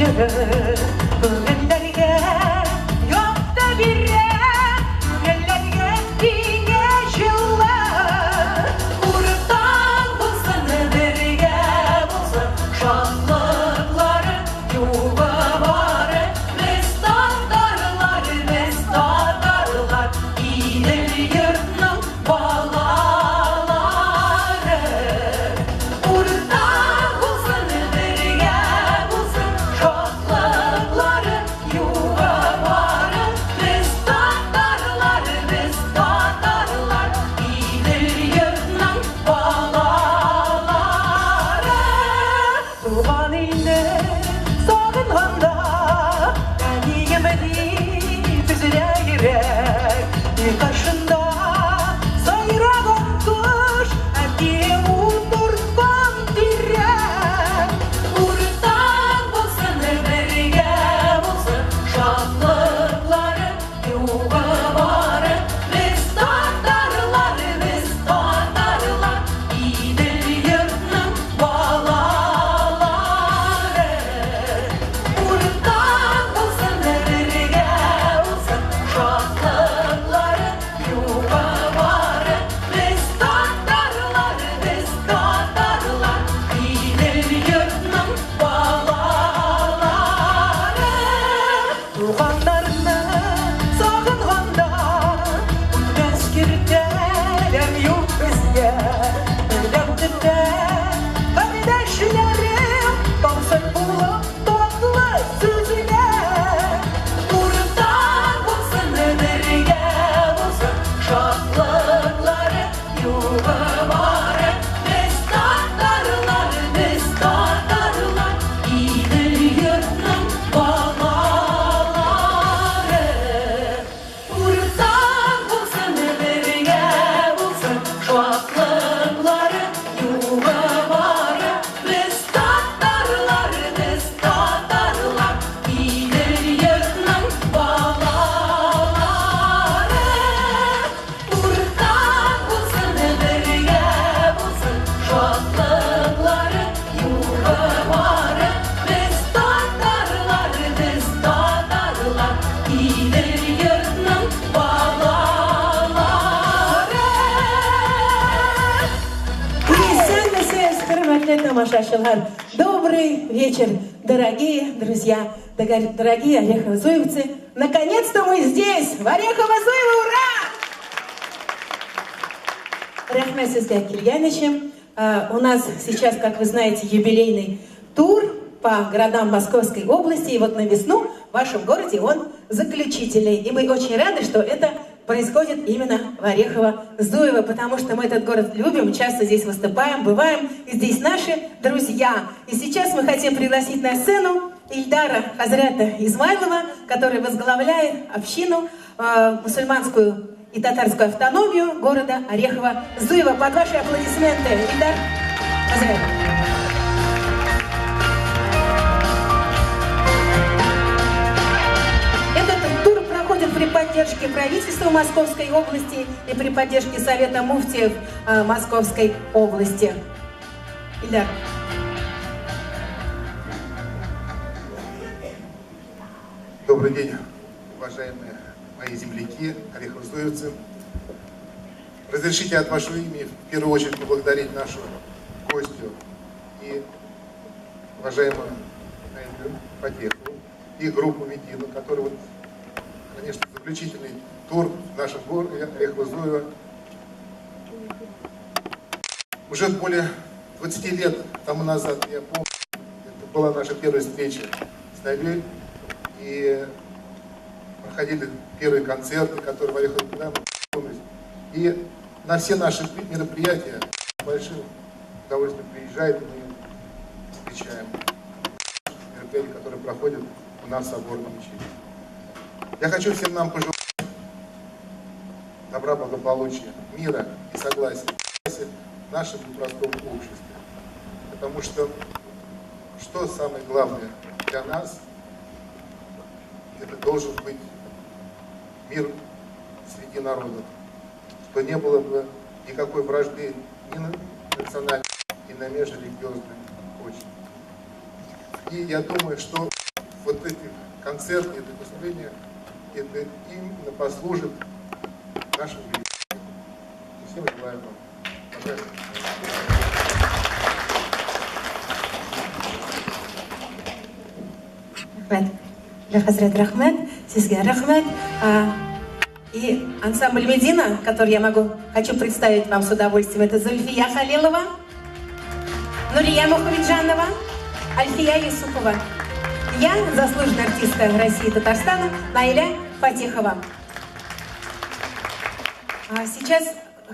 Җыры күңелләргә якты бирә, күңелләргә тиңә җылы. Уртак булсын, бергә булсын, шатлыклары югы бары. Без татарлар, без татарлар, Идел йортның балалары. Уртак булсын, бергә булсын, шатлыклары югы бары. Без татарлар, без татарлар, Идел йортның балалары. Туган илне сагынганда, әнием дип өзелә йөрәк. Өй каршында сайраган кош, әтием утырткан тирәк. Уртак булсын, бергә булсын, шатлыклары югы бары. Без татарлар, без татарлар, Идел йортның балалары. Уртак булсын, бергә булсын, шатлыклары югы бары. Без татарлар, без татарлар, Идел йортның балалары. Туганнарны сагынганда, үтмәс киртәләр юк безгә. Берләп төндә кардәшләрем, тамсын булып татлы сүзләр. Уртак булсын, бергә булсын, шатлыклары югы бары. Без татарлар, без татарлар, Идел йортның балалары. Уртак булсын, бергә булсын, шатлыклары югы бары. Без татарлар, без татарлар, Идел йортның балалары. Уртак булсын, бергә булсын, шатлыклары югы бары. Без татарлар, без татарлар, Идел йортның балалары. Исәнмесез, хөрмәтле тамашачылар! Добрый вечер, дорогие друзья, дорогие орехово-зуевцы. Наконец-то мы здесь, в Орехово-Зуево, ура! Рәхмәт сезгә килгән өчен. У нас сейчас, как вы знаете, юбилейный тур по городам Московской области. И вот на весну в вашем городе он заключительный. И мы очень рады, что это происходит именно в Орехово-Зуево, потому что мы этот город любим, часто здесь выступаем, бываем, и здесь наши друзья. И сейчас мы хотим пригласить на сцену Ильдара Хазрята Измайлова, который возглавляет общину мусульманскую и татарскую автономию города Орехово-Зуево. Под ваши аплодисменты, Ильдар Хазрят. Этот тур проходит при поддержке правительства Московской области и при поддержке Совета муфтиев Московской области. Ильдар. Добрый день, уважаемые мои земляки, орехово-зуевцы. Разрешите от вашего имени в первую очередь поблагодарить нашу гостью и уважаемую Наилю Фатехову и группу Медину, которая, вот, конечно, заключительный тур в нашем городе Орехово-Зуево. Уже более 20 лет тому назад, я помню, это была наша первая встреча с Наилей, и проходили первые концерты, которые в Орехово-Зуево. И на все наши мероприятия с большим удовольствием приезжают, и мы встречаем мероприятия, которые проходят у нас в Соборном мечети. Я хочу всем нам пожелать добра, благополучия, мира и согласия в нашем непростом обществе. Потому что, что самое главное для нас, это должен быть мир среди народов, что не было бы никакой вражды ни на национальной, ни на межрелигиозной почве. И я думаю, что вот эти концерты, это выступление, это именно послужит нашему величию. Всем желаю вам. Пожалуйста. Рәхмәт. Хәзрәт, рәхмәт. Сезгә рәхмәт. И ансамбль «Медина», который я хочу представить вам с удовольствием, это Зульфия Халилова, Нурия Мухамеджанова, Альфия Юсупова. Я, заслуженная артистка России и Татарстана, Наиля Фатихова. А сейчас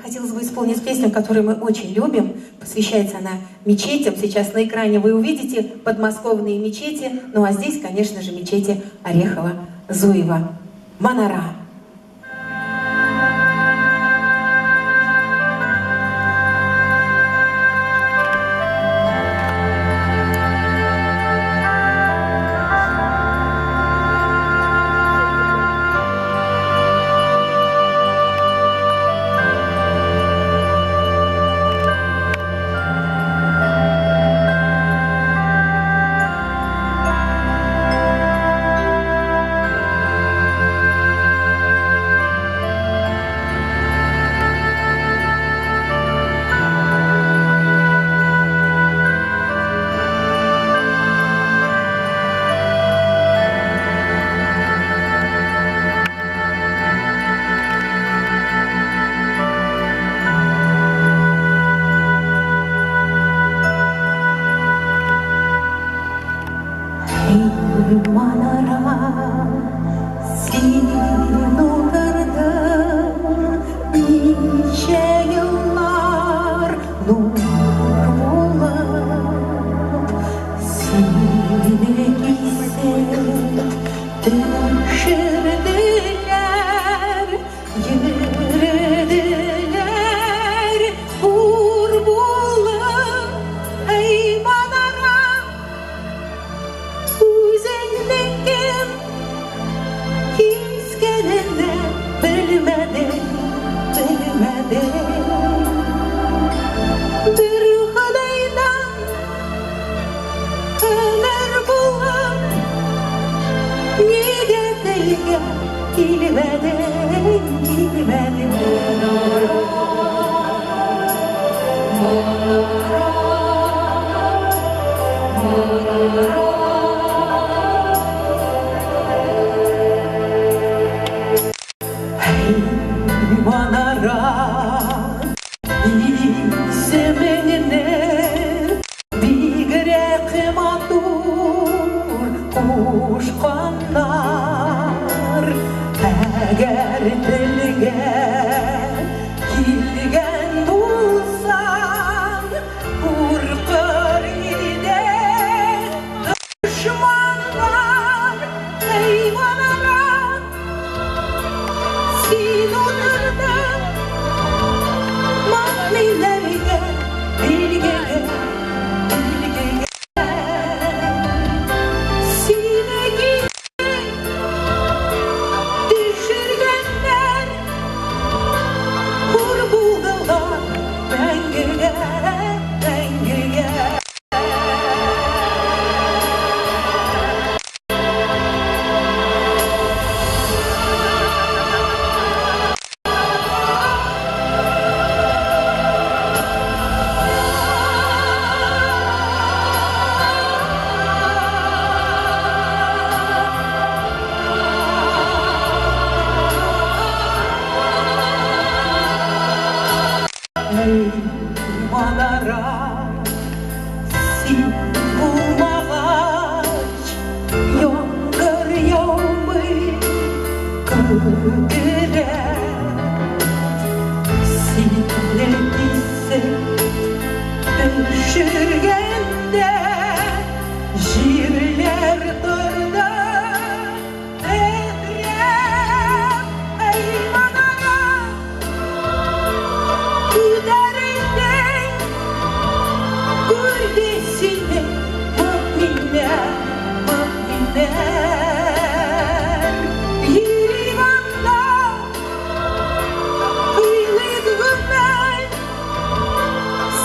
хотелось бы исполнить песню, которую мы очень любим. Посвящается она мечетям. Сейчас на экране вы увидите подмосковные мечети. Ну а здесь, конечно же, мечети Орехова-Зуева. Манара.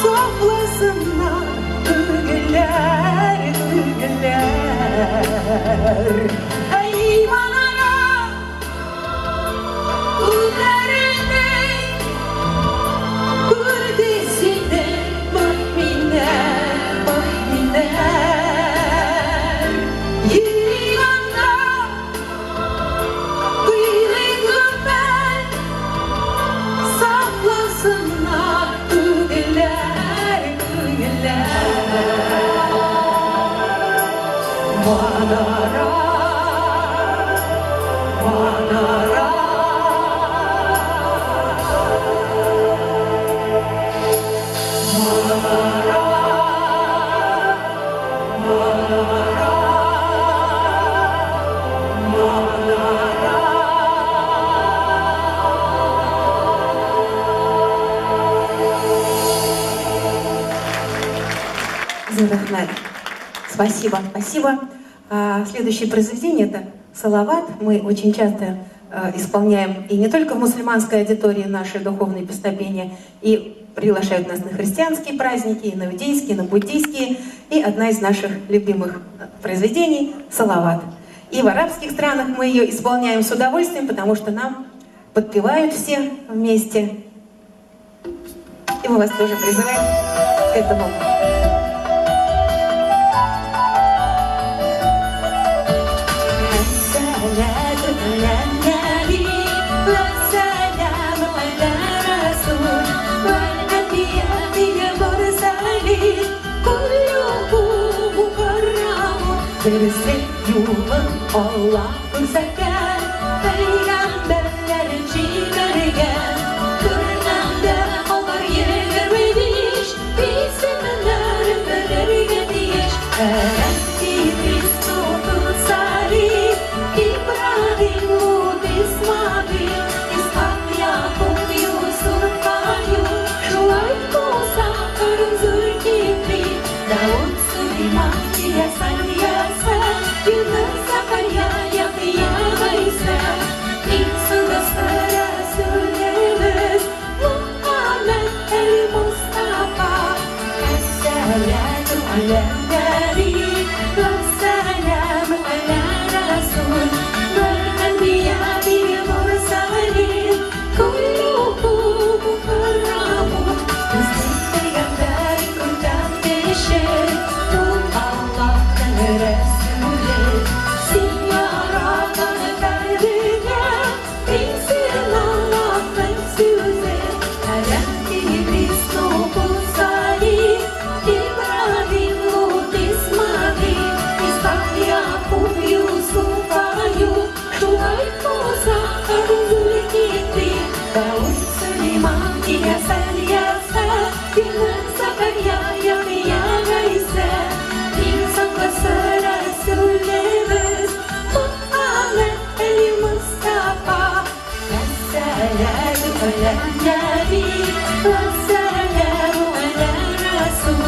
Soflasınlar, güller, güller. Эй, манара, күҙҙәреңде күрҙе һине мөминдәр, мөминдәр. Йыйғанда тыйҙы ғүмер, саҡласын күңелләр, күңелләр. Манара, манара. Манара, манара, манара. Рәхмәт. Спасибо, спасибо. Следующее произведение — это «Салават». Мы очень часто исполняем и не только в мусульманской аудитории наши духовные песнопения, и приглашают нас на христианские праздники, и на иудейские, и на буддийские. И одна из наших любимых произведений — «Салават». И в арабских странах мы ее исполняем с удовольствием, потому что нам подпевают все вместе. И мы вас тоже призываем к этому. Дөрөслек юлын Аллаһ күрсәткән, пәйғәмбәрләр җибәргән. Коръәндә алар 25 исемнәрен белергә тиеш. Адәм, Идрис, Нух, Салих, Ибраһим, Лут, Исмаил, Исхак, Якуб, Юсуф, Аюб, Шуайб, Муса, Һарун, Зөлкифли, Дауд, Сөләйман, Ильяс, Ильяса, Юныс, Зәкәрия, Яхъя, Гыйса. Иң соңгысы Рәсүлебез Мөхәммәд әл-Мостафа. Әс-сәләту галән-нәби, вәс-сәламу галә расул, вәл-әнбияи вәл-мурсалин, куллуһум мукаррабун. Безнең пәйгамбәр күркәм кеше, ул Аллаһның рәсүле. Син яраткан фәрдегә, бирсен Аллаһның сүзе. Адәм, Идрис, Нух, Салих, Ибраһим, Лут, Исмаил, Исхак, Якуб, Юсуф, Аюб, Шуайб, Муса, Һарун, Зөлкифли, Дауд, Сөләйман, Ильяс, Ильяса, Юныс, Зәкәрия, Яхъя, Гыйса. Иң соңгысы Рәсүлебез Мөхәммәд әл-Мостафа. Әс-сәләту галән-нәби, вәс-сәламу галә расул,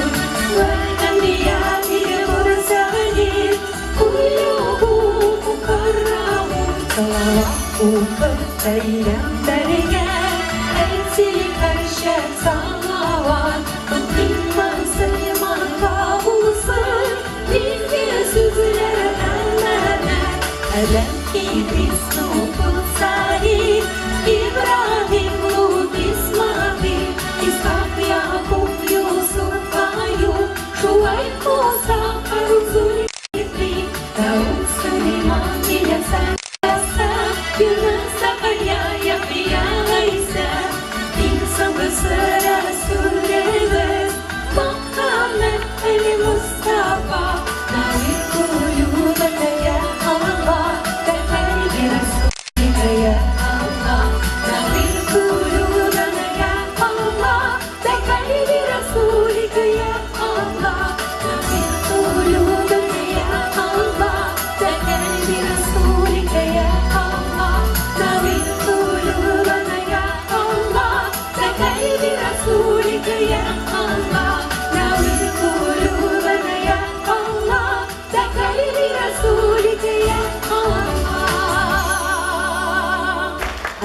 вәл-әнбияи вәл-мурсалин, куллуһум мукаррабун. Салават укып пәйгамбәргә, әйтик һәрчак салават. Мөэмин мөселманга булсын изге сүзләр әманәт. Адәм, Идрис, Нух, Салих, Ибраһим, Лут, Исмаил, Исхак, Якуб, Юсуф, Аюб, Шуайб, Муса, Һарун, Зөлкифли, Дауд, Сөләйман, Ильяс, Ильяса, Юныс, Зәкәрия, Яхъя, Гыйса. Иң соңгысы Рәсүлебез Мөхәммәд әл-Мостафа. Нәвир кулубана я Аллаһ, тәкәлли расулика я Аллаһ. Нәвир кулубана я Аллаһ, тәкәлли расулика я Аллаһ. Нәвир кулубана я Аллаһ, тәкәлли расулика я Аллаһ. Нәвир кулубана я Аллаһ, тәкәлли расулика я Аллаһ. Нәвир кулубана я Аллаһ, тәкәлли расулика я Аллаһ.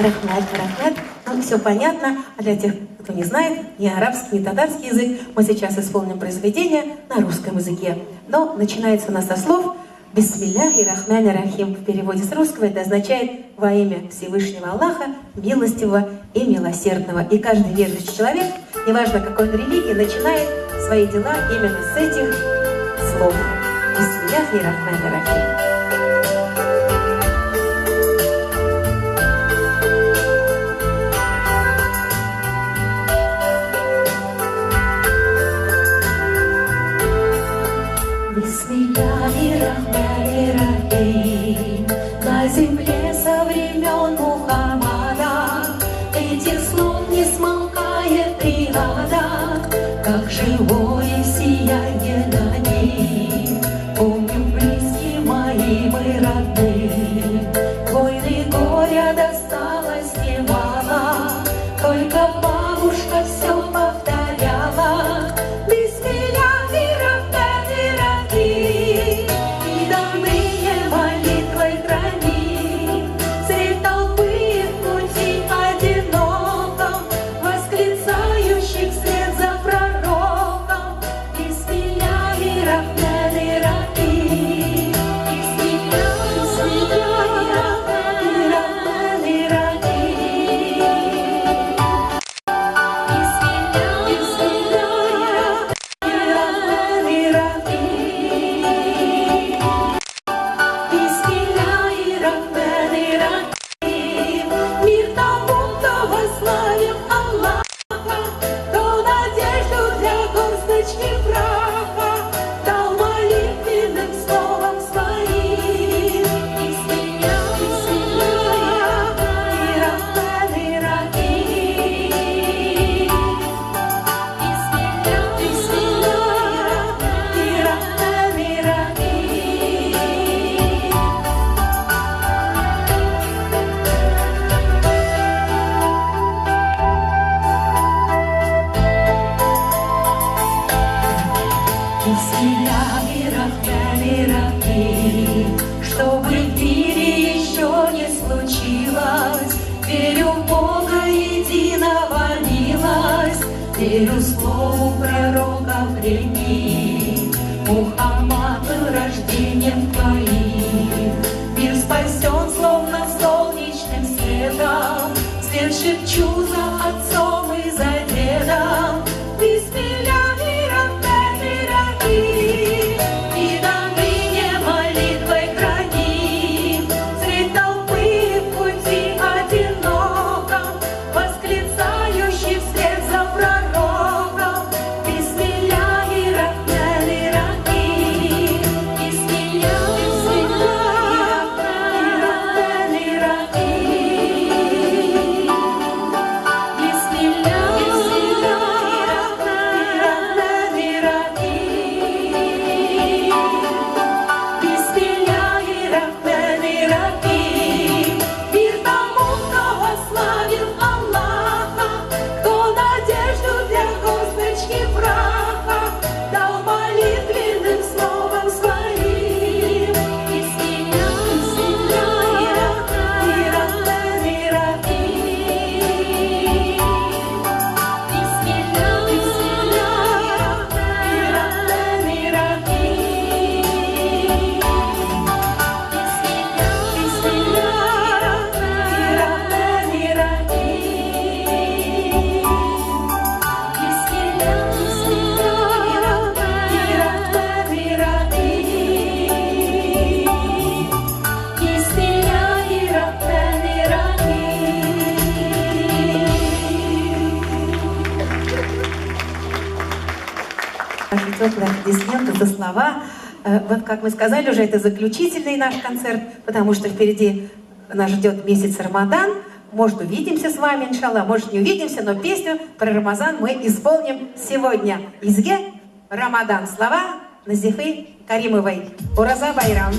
Рәхмәт, рәхмәт. Ну, все понятно. А для тех, кто не знает ни арабский, ни татарский язык, мы сейчас исполним произведение на русском языке. Но начинается у нас со слов Бисмилляхи рахмани рахим. В переводе с русского это означает «во имя Всевышнего Аллаха, милостивого и милосердного». И каждый верующий человек, неважно какой он религии, начинает свои дела именно с этих слов. Бисмилляхи рахмани рахим. Бисмилляхи-рахмани-рахим. На земле со времен Мухаммада этих слов не смолкает 3 года, как живое сияние на них. Помню, близкие мои, мы родные, войны горя досталось немало, только бабушка все повторяла. Бисмилляхи-рахмани-рахим, и до ныне молитвой храни. Средь толпы в пути одиноком, восклицающих вслед за пророком. Бисмилляхи-рахмани-рахим, бисмилляхи-рахмани-рахим. Бисмилляхи-рахмани-рахим. Мир тому, кто вославил Аллаха, кто надежду для горсточки праха дал молитвенным словом своим. Бисмилляхи-рахмани-рахим. Бисмилляхи-рахмани-рахим. Бисмилляхи-рахмани-рахим. Чтобы в мире еще не случилось, верю в Бога единого милость, верю слову пророка прими. Мухаммад был рождением твоим, мир спасен словно солнечным светом, вслед шепчу за отцом и за дедом. Бисмилляхи-рахмани-рахим, и до ныне молитвой храни. Средь толпы в пути одиноком, восклицающий вслед за пророком. Бисмилляхи-рахмани-рахим, бисмилляхи-рахмани-рахим. Бисмилляхи-рахмани-рахим. Бисмилляхи-рахмани-рахим. Мир тому, кто вославил Аллаха, кто надежду для горсточки праха дал молитвенным словом своим. Бисмилляхи-рахмани-рахим. Бисмилляхи-рахмани-рахим. Бисмилляхи-рахмани-рахим. Бисмилляхи-рахмани-рахим. Бисмилляхи-рахмани-рахим. Ваши теплые аплодисменты за слова. Вот, как мы сказали уже, это заключительный наш концерт, потому что впереди нас ждет месяц Рамадан. Может, увидимся с вами, иншаллах, может, не увидимся, но песню про Рамазан мы исполним сегодня. Изге Рамадан. Слова Назифы Каримовой. Ураза Байрам.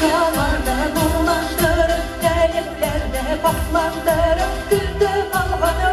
Dünyalarda nurlandırıp, eliflerde paklandırıp, güldü alğanı.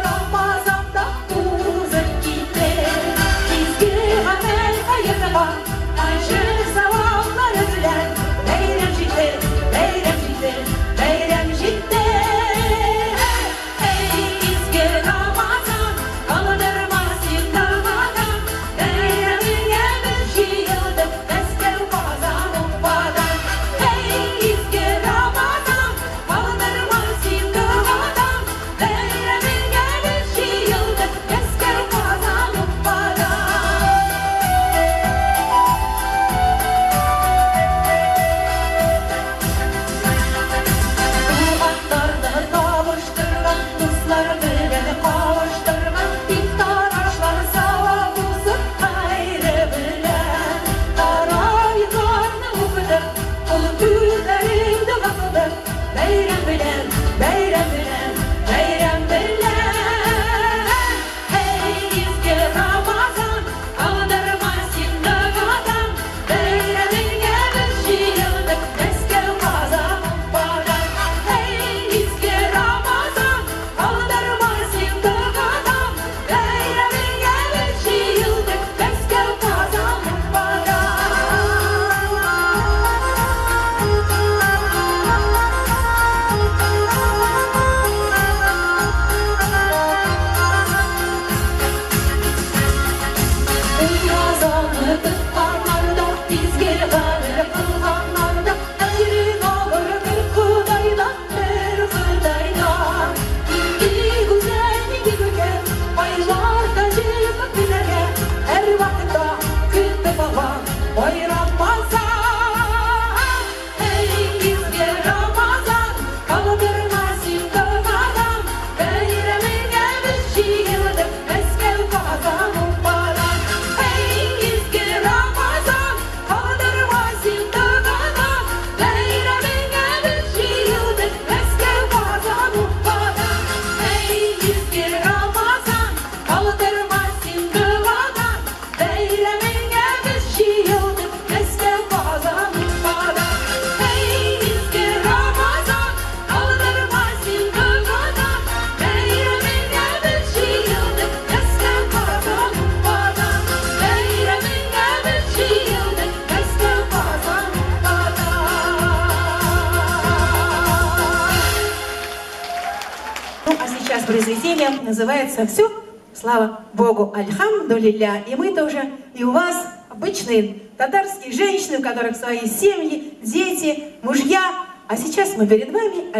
Произведение называется «Все, слава Богу, альхамдулилля». И мы тоже, и у вас обычные татарские женщины, у которых свои семьи, дети, мужья. А сейчас мы перед вами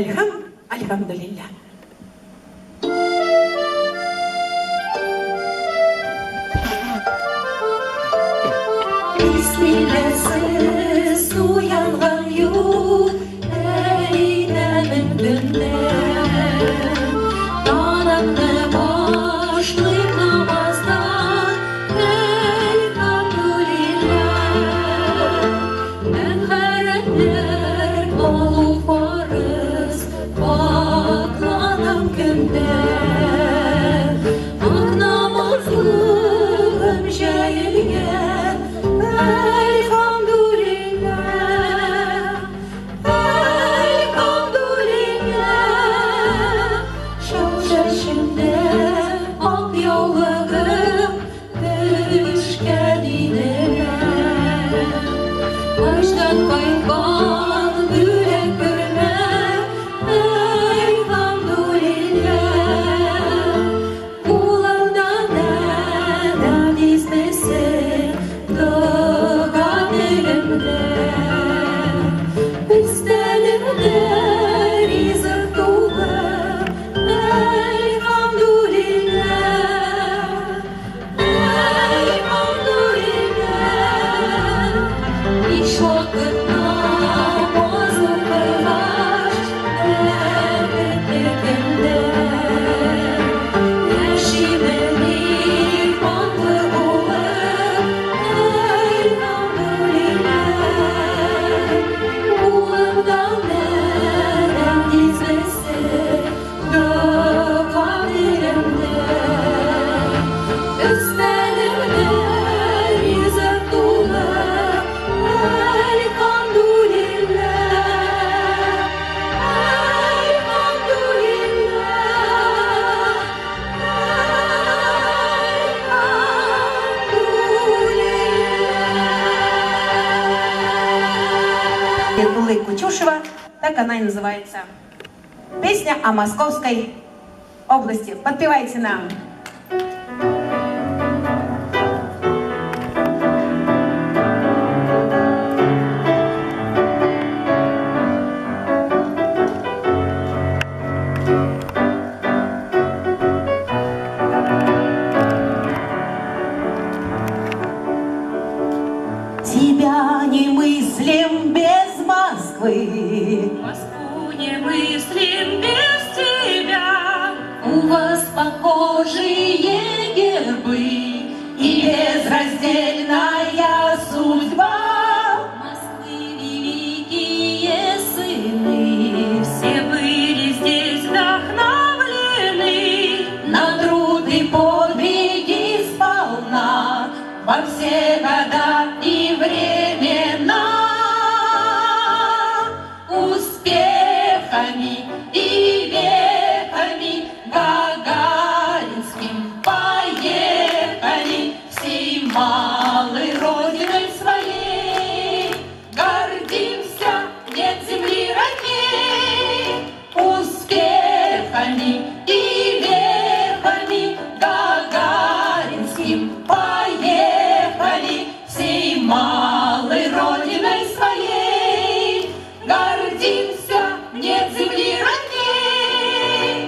альхамдулилля. Бисмилләсез уянган юк, әйләнеп көндә. Танымны башлыйм намаздан, әлхәмдүлилләһ. Мәгъфирәтләр алу фарыз, пакъланам көндә. Ак намазлыгым җәелгән, әлхәмдүлилләһ, әлхәмдүлилләһ. Шау чәчемдә ак яулыгым төшкән иделә. Хаҗдан кайткан бүләк күрмә, әлхәмдүлилләһ. Кулымда нәдәм дисбесе, дога телемдә. Өстәлемдә ризык тулы, әлхәмдүлилләһ, әлхәмдүлилләһ. Биш вакыт намаз укыгач, бәхетле көндә. Яшимен иманлы булып, әлхәмдүлилләһ. Кулымда нәдәм дисбесе, дога телемдә. Өстәлемдә ризык тулы, әлхәмдүлилләһ, әлхәмдүлилләһ, әлхәмдүлилләһ. Тулы Кучушева, так она и называется. Песня о Московской области. Подпевайте нам. Тебя не мыслим без Москвы. Москву не мыслим без тебя. У вас похожие гербы и безраздельная судьба. Москвы великие сыны, все были здесь вдохновлены. На труд и подвиги сполна во все года и времена. Успехами и веками Гагаринским поехали всей малой родиной своей. Гордимся, нет земли родней. Успехами и веками Гагаринским поехали всей малой родиной своей. Гордимся, нет земли родней.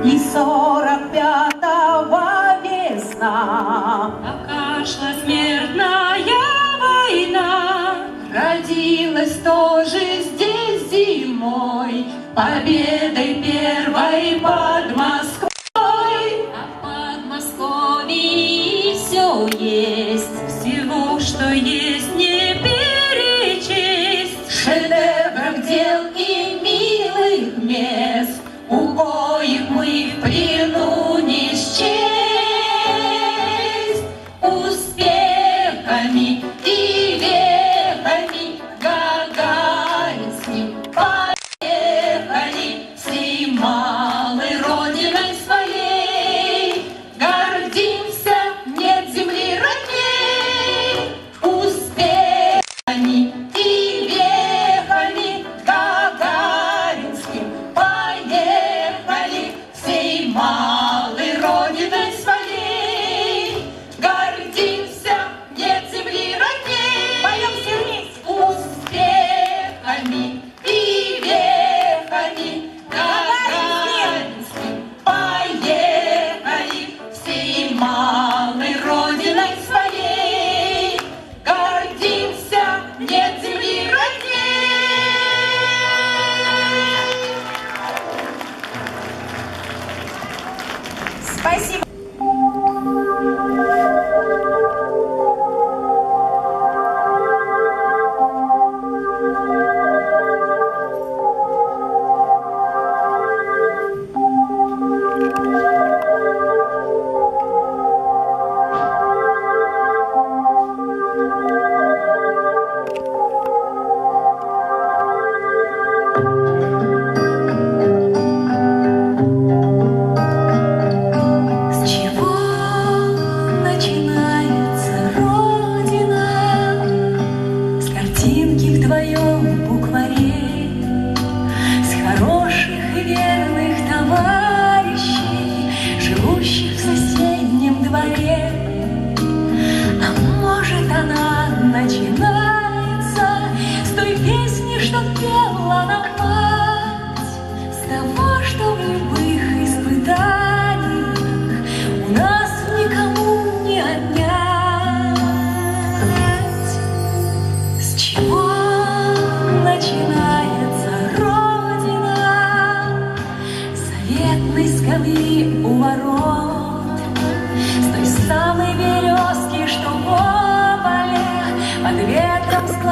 И 45-го весна, пока шла смертная война, родилась тоже здесь зимой, победой первой под Москвой. А в Подмосковье все есть, всего, что есть, не перечесть. Шедевров дел и милых мест, у коих мы в плену не счесть. Успехами и вехами Гагаринским поехали всей малой родиной своей.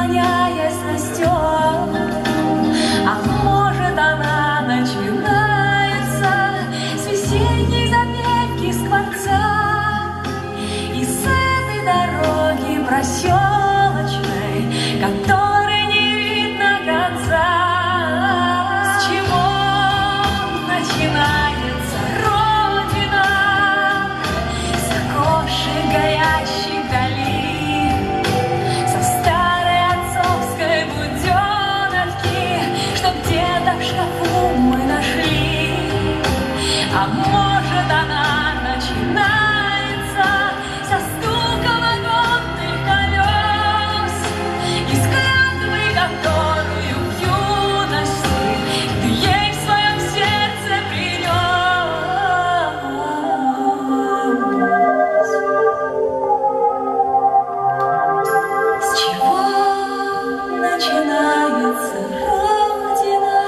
наклоняясь, растет. А может, она начинается с весенней запевки скворца, и с этой дороги проселочной, которой не видно конца. С чего начинается Родина? С окошек горящих долин, со старой отцовской буденовки, что где-то в шкафу мы нашли. А может, она начинается со стука вагонных колес и с клятвы, которую в юности ты ей в своем сердце принес. С чего начинается Родина?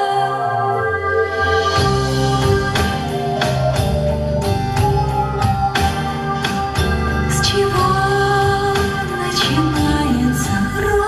С чего начинается Родина?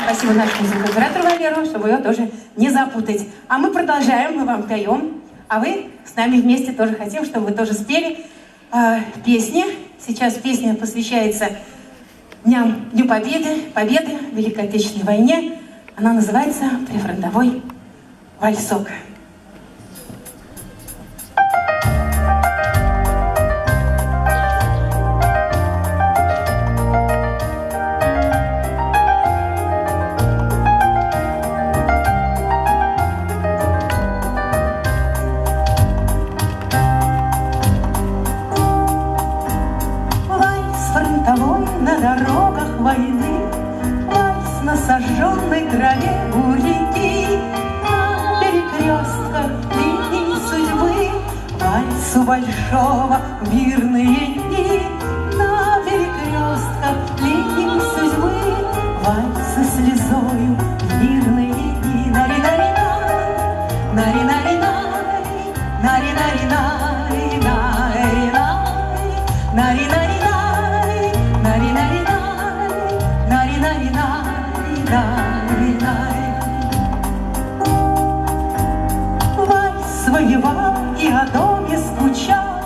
Спасибо нашему звукооператору Валеру, чтобы ее тоже не запутать. А мы продолжаем, мы вам поем, а вы с нами вместе тоже хотим, чтобы вы тоже спели песни. Сейчас песня посвящается Дню Победы, в Великой Отечественной войне. Она называется «Прифронтовой вальсок». На дорогах войны, вальс на сожженной траве у реки, на перекрестках линий судьбы, вальс у большого в мирные дни, на перекрестках Най. Вальс воевал и о доме скучал,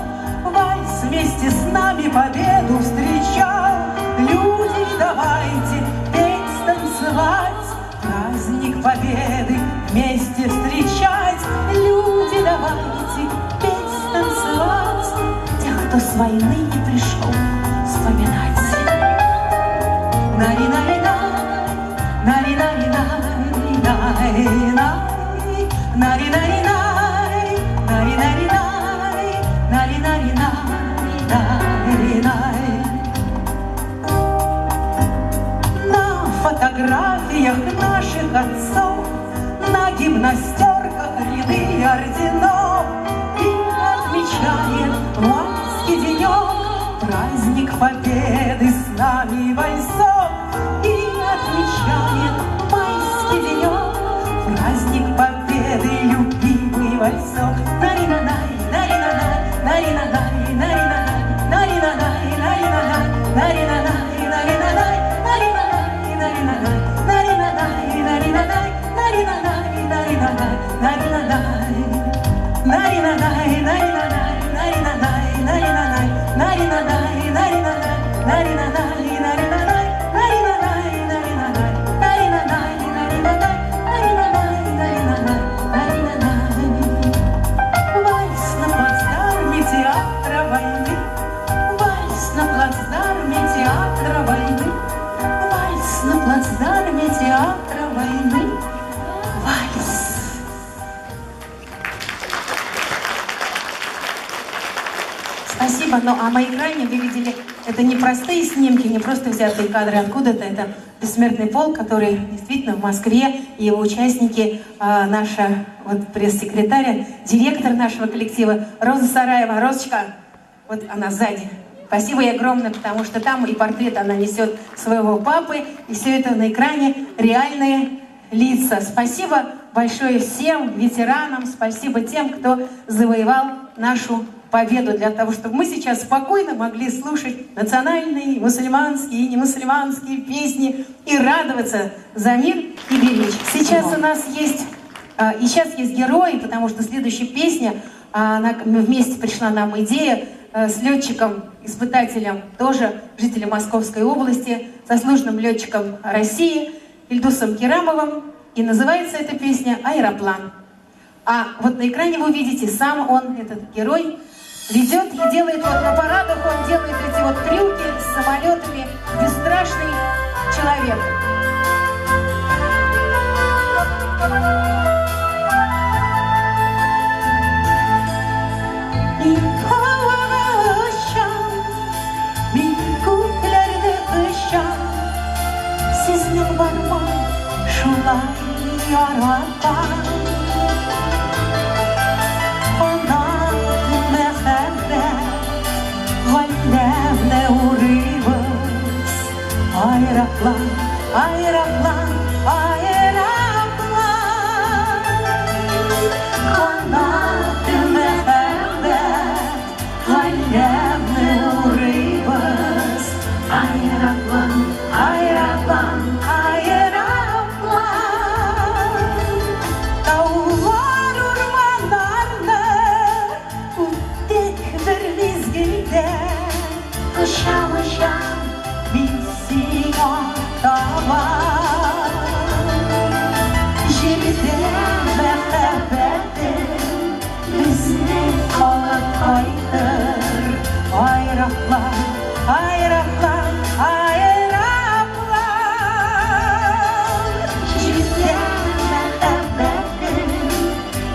вальс вместе с нами победу встречал. Люди, давайте петь, танцевать, праздник победы вместе встречать. Люди, давайте петь, танцевать, тех, кто с войны не пришел, вспоминать. Нари-нари-най, нари-нари-най, най-най, нари-нари-най, нари-нари-най, нари-нари-най, най-най. На фотографиях наших отцов, на гимнастерках ряды орденов, и отмечает майский денек праздник победы с нами вальсок. И отмечает майский денек праздник победы, любимый вальсок. Нари-на-най, нари-на-най, нари-на-най, нари-на-най, нари-на-най, нари-на-най, нари-на-най, нари-на-най, нари-на-най, нари-на-най, нари-на-най, нари-на-най, нари-на-най, нари-на-най. Нари-на-най, нари-на-най, нари-на-най, нари-на-най, нари-на-най, нари-на-най, нари-на-най, нари-на-най, нари-на-най, нари-на-най, нари-на-най, нари-на-най, нари-на-най, нари-на-най, нари-на-най. Вальс на плацдарме театра войны, вальс на плацдарме театра войны, вальс на плацдарме театра войны, вальс. Спасибо. Ну а на экране вы видели, это не простые снимки, не просто взятые кадры откуда-то, это «Бессмертный полк», который действительно в Москве, и его участники, наша вот пресс-секретарь, директор нашего коллектива Роза Сараева. Розочка, вот она сзади. Спасибо ей огромное, потому что там и портрет она несет своего папы, и все это на экране реальные лица. Спасибо большое всем ветеранам, спасибо тем, кто завоевал нашу победу, для того, чтобы мы сейчас спокойно могли слушать национальные, мусульманские и немусульманские песни и радоваться за мир и беречь. Сейчас у нас есть, и сейчас есть герои, потому что следующая песня, она вместе пришла нам идея с летчиком, испытателем, тоже жителем Московской области, заслуженным летчиком России Ильдусом Кирамовым. И называется эта песня «Аэроплан». А вот на экране вы увидите, сам он, этот герой, ведет и делает, вот на парадах он делает эти вот трюки с самолетами. Бесстрашный человек. Мин һавага очам, мин күкләрдә очам, Сезнең бармы шулай яратам? Канат мәхәббәт галәмне урыйбыз. Аэроплан, аэроплан, аэроплан. Канат мәхәббәт галәмне урыйбыз. Аэроплан, аэроплан, аэроплан. Таулар, урманнарны үттек бер мизгелдә. Очам, очам мин сиңа таба. Җирдә мәхәббәтем безне алып кайтыр. Аэроплан, аэроплан, аэроплан. Җирдә мәхәббәтем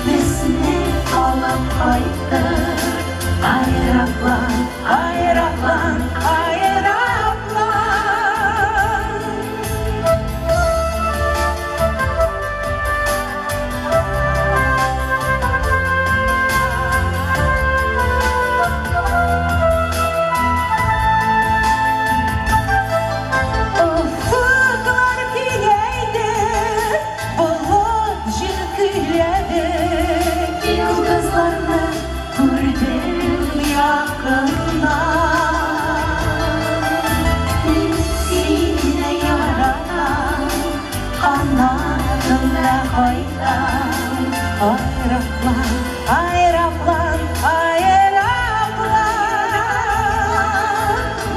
безне алып кайтыр. Аэроплан, аэроплан, аэроплан. Офыклар киңәйде, болыт җир көйләде. Йолдызларны күрдем якыннан. Мин сине яратам, канат Канатыңда кайтам. Аэроплан, аэроплан, аэроплан.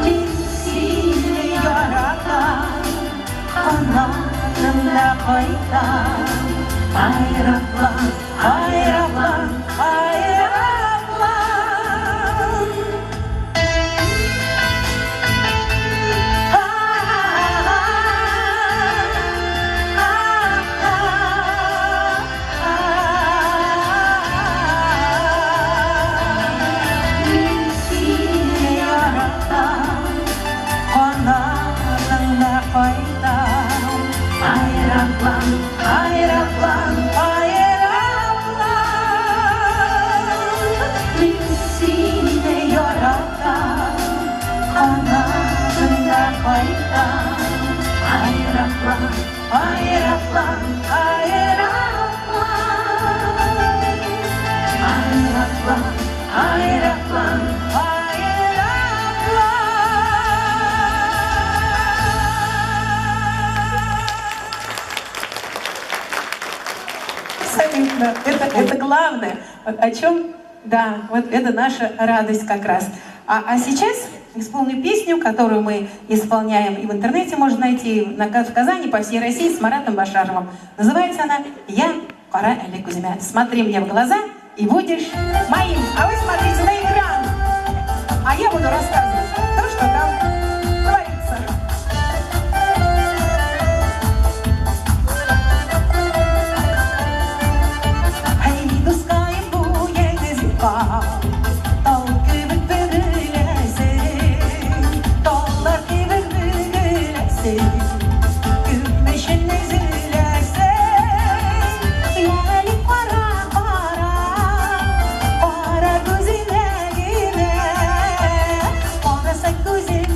Мин сине яратам. Канатымда кайтам. Аэроплан, аэроплан, аэроплан. Мин сине яратам, канатыңда кайтам. Аэроплан, аэроплан, аэроплан. Мин сине яратам, канатыңда кайтам. Аэроплан, аэроплан, аэроплан. Аэроплан, аэроплан, аэроплан. Абсолютно. Это главное. Вот о чем? Да, вот это наша радость как раз. А сейчас исполню песню, которую мы исполняем и в интернете можно найти, и в Казани, по всей России с Маратом Башаровым. Называется она «Я кара әле күземә». Смотри мне в глаза и будешь моим. А вы смотрите на экран. А я буду рассказывать то, что там творится. Эй, дускаем бу егезипа, тал кебек бөгеләсең, таллар кебек бөгеләсең, күп өчен өзеләсең. Әле кара, кара, кара күзеңә генә, караса күзем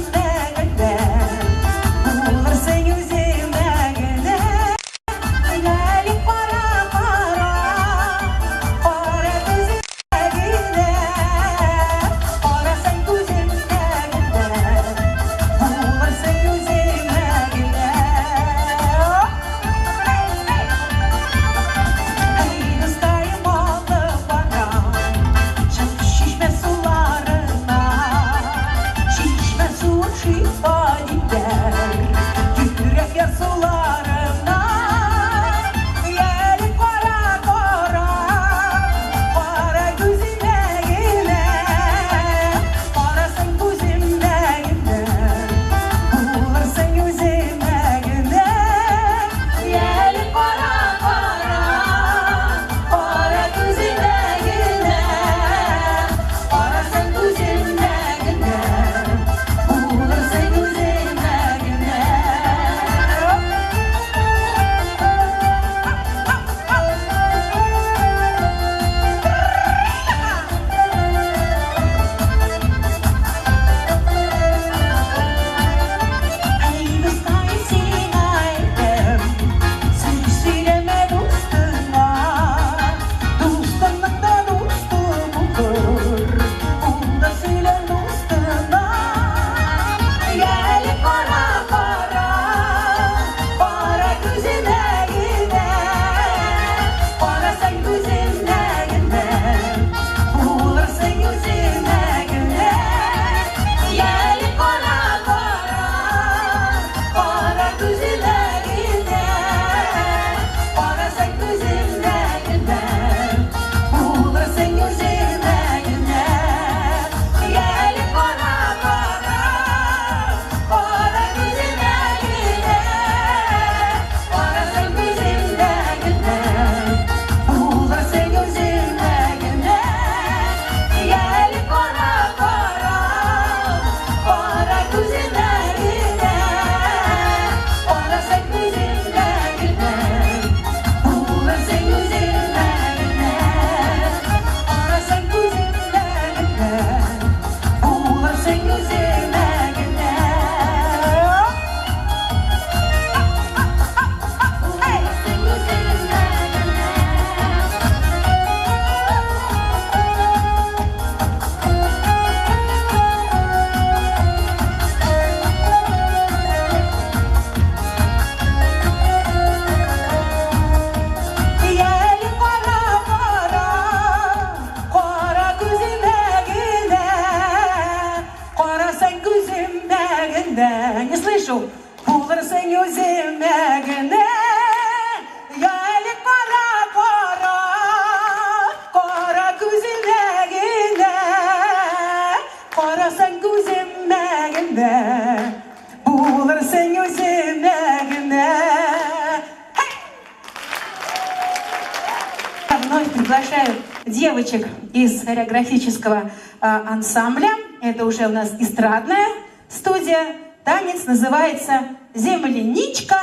вновь приглашаю девочек из хореографического ансамбля. Это уже у нас эстрадная студия. Танец называется «Земляничка,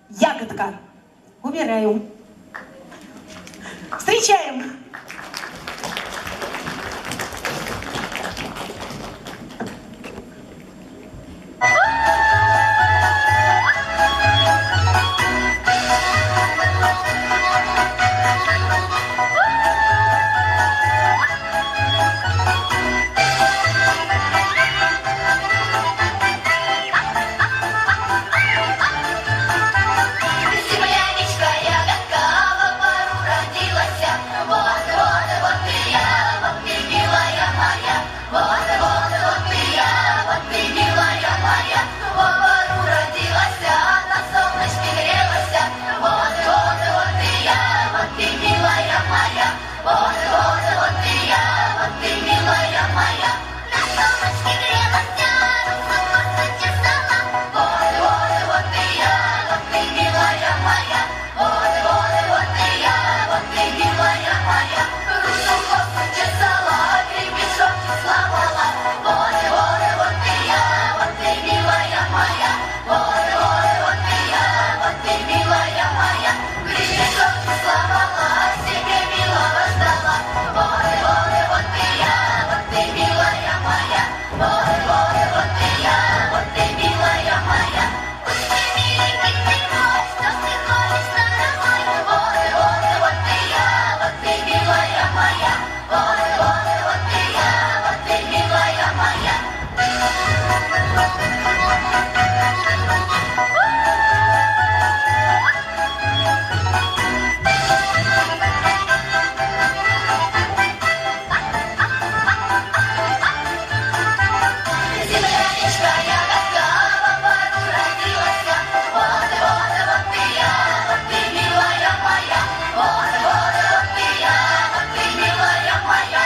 ягодка». Убираю. Встречаем! Земляничка, ягодка, во пару родилась. Вот, вот, вот и я, вот ты, милая моя. Вот, вот, вот и я, вот ты, милая моя. Во пару родилась, на солнышке грелась. Вот, вот, вот и я, вот ты, милая моя. Вот, вот, вот и я, вот ты, милая моя. На солнышке грелась, руку косу чесала. Вот, вот, вот и я, вот ты, милая моя. Вот, вот, вот и я, вот ты, милая моя. Руку косу чесала, гребешок сломала. Вот, вот, вот и я, вот ты, милая моя. Вот, вот, вот и я, вот ты, милая моя. Гребешок сломала, себе милого ждала. Вот, вот, вот и я, вот ты, милая моя. Вот, вот, вот и я, вот ты, милая моя. Уж ты, миленький ты мой, что ж ты ходишь стороной? Вот, вот, вот и я, вот ты, милая моя. Вот, вот, вот и я, вот ты, милая моя. Земляничка, ягодка, во пару родилась. Вот, вот, вот и я, вот ты, милая моя. Вот, вот, вот и я, вот ты, милая моя.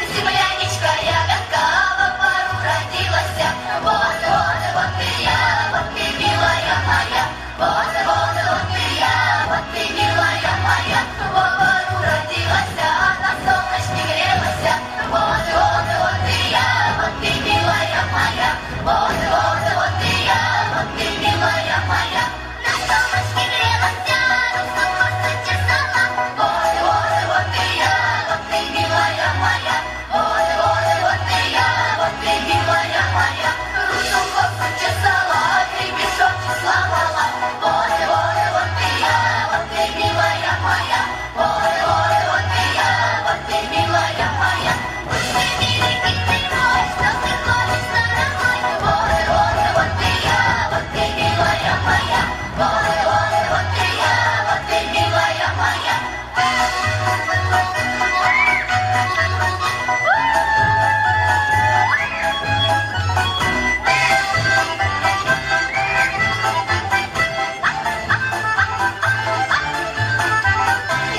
Земляничка, ягодка, во пару родилась. Вот, вот, вот и я, вот ты, милая моя. Вот, вот, вот и я, вот ты, милая моя. Во пару родилась, на солнышке грелась. Вот, вот, вот и я, вот ты, милая моя. Вот, вот, вот и я, вот ты, милая моя. На солнышке грелась, руку косу чесала. Вот, вот, вот и я, вот ты, милая моя. Вот, вот, вот и я, вот ты, милая моя. Руку косу чесала, гребешок сломала. Вот, вот, вот и я, вот ты, милая моя. Вот, вот, вот и я, вот ты, милая моя. Уж ты, миленький ты мой, что ты ходишь стороной? Вот, вот, вот и я, вот ты, милая моя. Вот, вот, вот и я, вот ты, милая моя.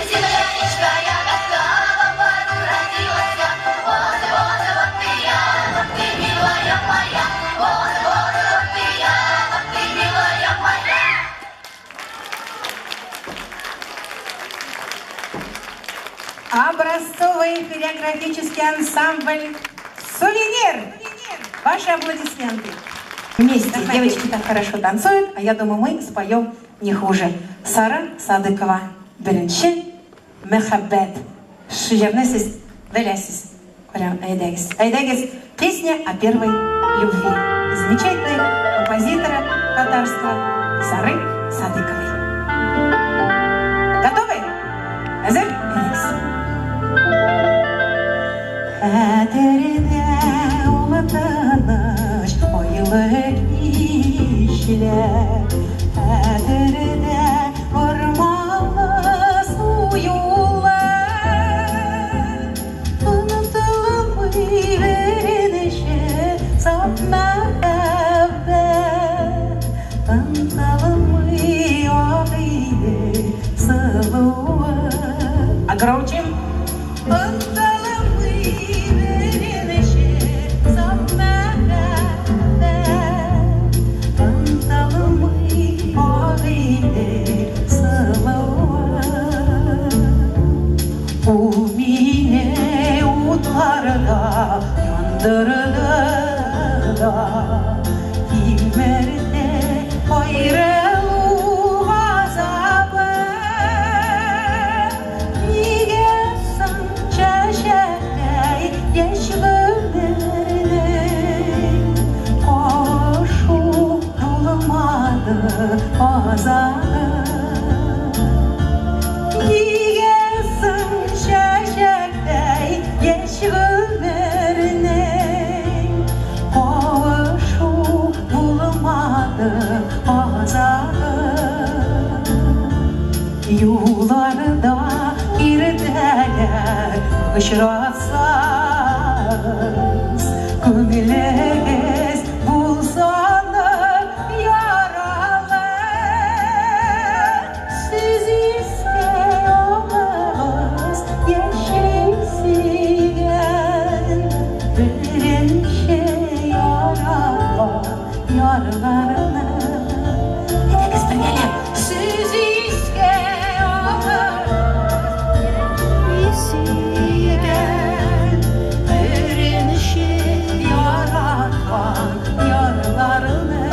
Земляничка, ягодка, во пару родилась. Вот, вот, вот и я, вот ты, милая моя. Вот, вот, вот и я, вот ты, милая моя. Образцовый хореографический ансамбль «Сувенир». Ваши аплодисменты. Вместе девочки так хорошо танцуют, а я думаю, мы споем не хуже. Сара Садыкова. Беренче мәхәббәт. Шу җырны сез беләсез. Әйдәгез. Әйдәгез. Песня о первой любви. Замечательной композитора татарского Сары Садыковой. Готовы? Әзер? Әйдәгез. Хәтердә ул тыныч айлы кичләр, Хәтердә урманлы су юллар. Онытылмый беренче саф мәхәббәт, Онытылмый Утларда яндырды да, тилмерде аерылу газабы. Нигә соң чәчәктәй яшь гомернең кавышу булмады азагы? Нигә соң чәчәктәй яшь гомернең кавышу булмады азагы? Юлларда иртәләр очратсагыз, күңелегез булсын яралы. Сез искә алыгыз яшьли сөйгән, беренче яраткан ярларны. Әйдәгез бергәләп. Сез искә алыгыз сөйгән, беренче яраткан ярларны.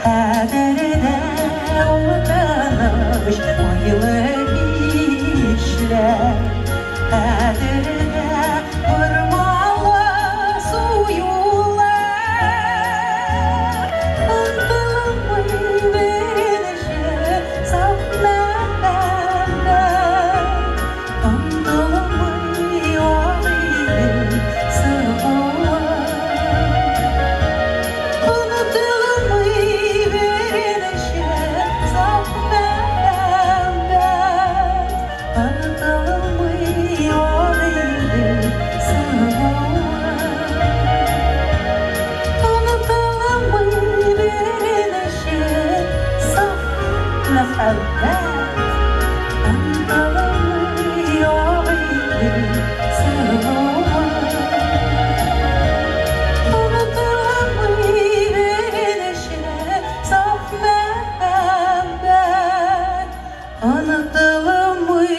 Хәтердә тыныч айлы кичләр, хәтердә бормалы су юллар. Онытылмый беренче саф мәхәббәт, онытылмый Агыйдел сылуы. Онытылмый беренче саф мәхәббәт, онытылмый Агыйдел сылуы. Онытылмый беренче саф мәхәббәт, онытылмый Агыйдел сылуы. Онытылмый беренче саф мәхәббәт, онытылмый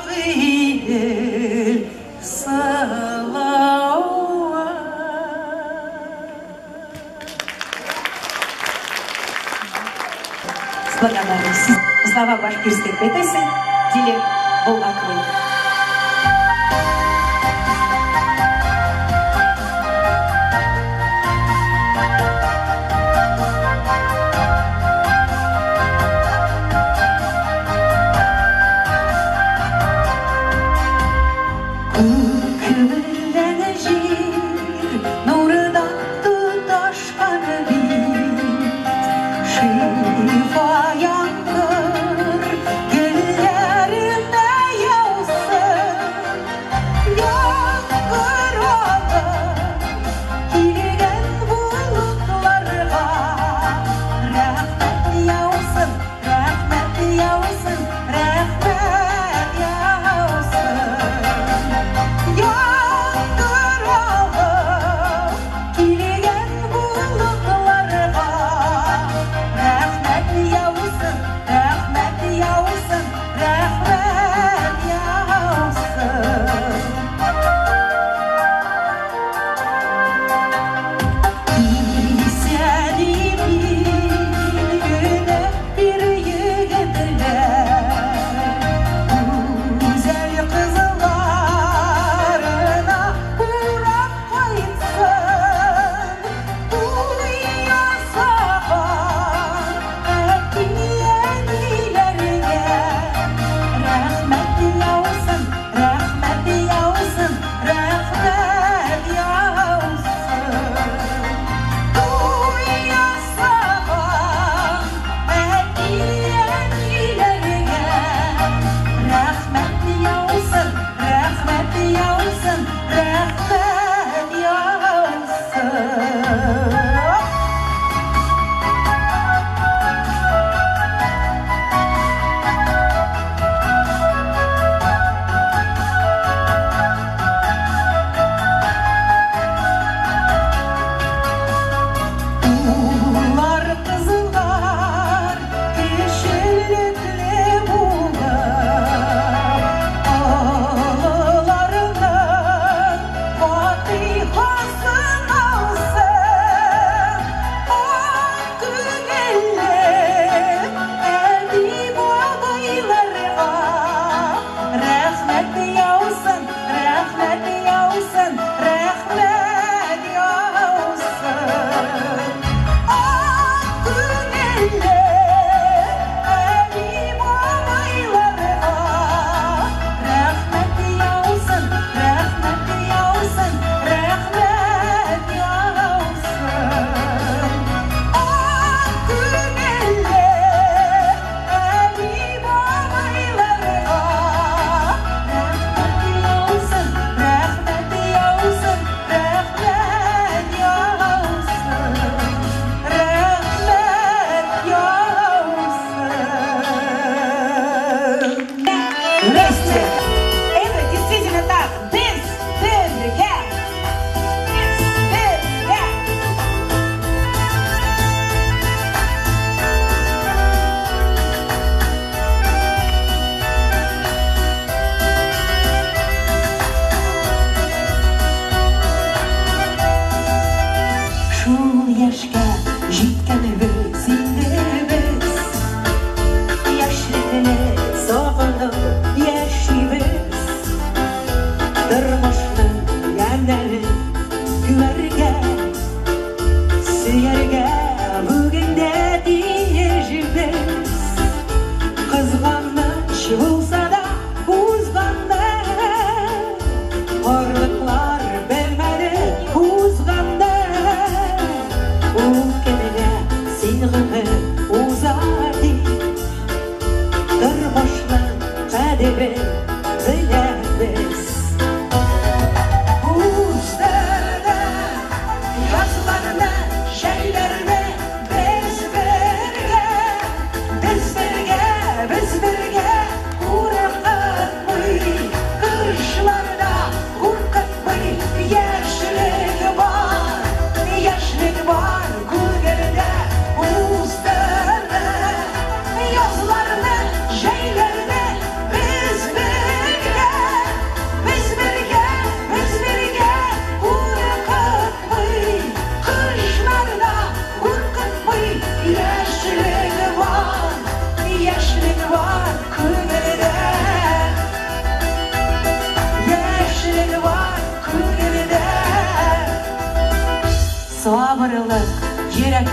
Агыйдел сылуы. С благодарностью. Слова башкирской поэтессы Дили Булгаковой. Күк белән җир нурда тоташкан бит, шифа яңгыр гөлләренә яусын. Яңгыр алып килгән болытларга рәхмәт яусын, рәхмәт яусын, рәхмәт яусын.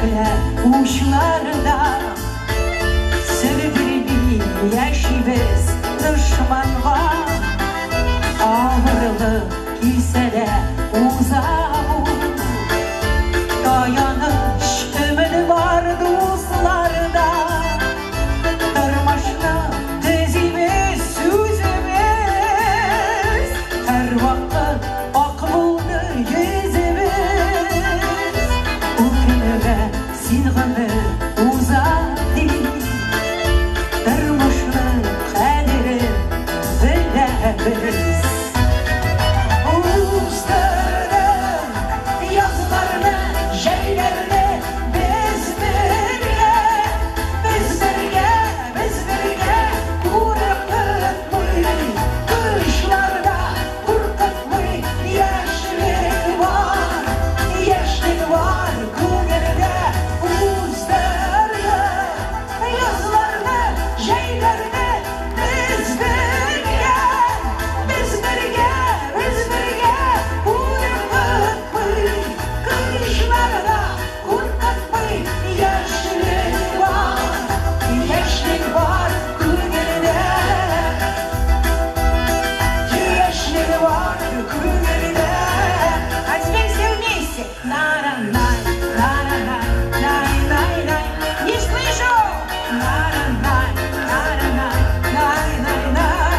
Йөрәкләр учларда. Сер бирми яшибез дошманга. Авырлык килсә дә уза ул. Таяныч, өмет бар дусларда. Тормышны төзибез үзебез. Һәрвакыт ак булды йөзебез. Үкенмә син, гомер уза дип. Тормышның кадерен беләбез. Уздырдык язларны, җәйләрне без бергә, без бергә, без бергә. Куркытмый кышларда, куркытмый. Яшьлек бар, яшьлек бар күңелдә. Уздырдык язларны, җәйләрне без бергә, без бергә, без бергә. Куркытмый кышларда, куркытмый. Яшьлек бар, яшьлек бар күңелдә. Яшьлек бар күңелдә. А теперь все вместе. На-ра-на, на-ра-на, най-най-най. Не слышу! На-ра-на, на-ра-на, най-най-най.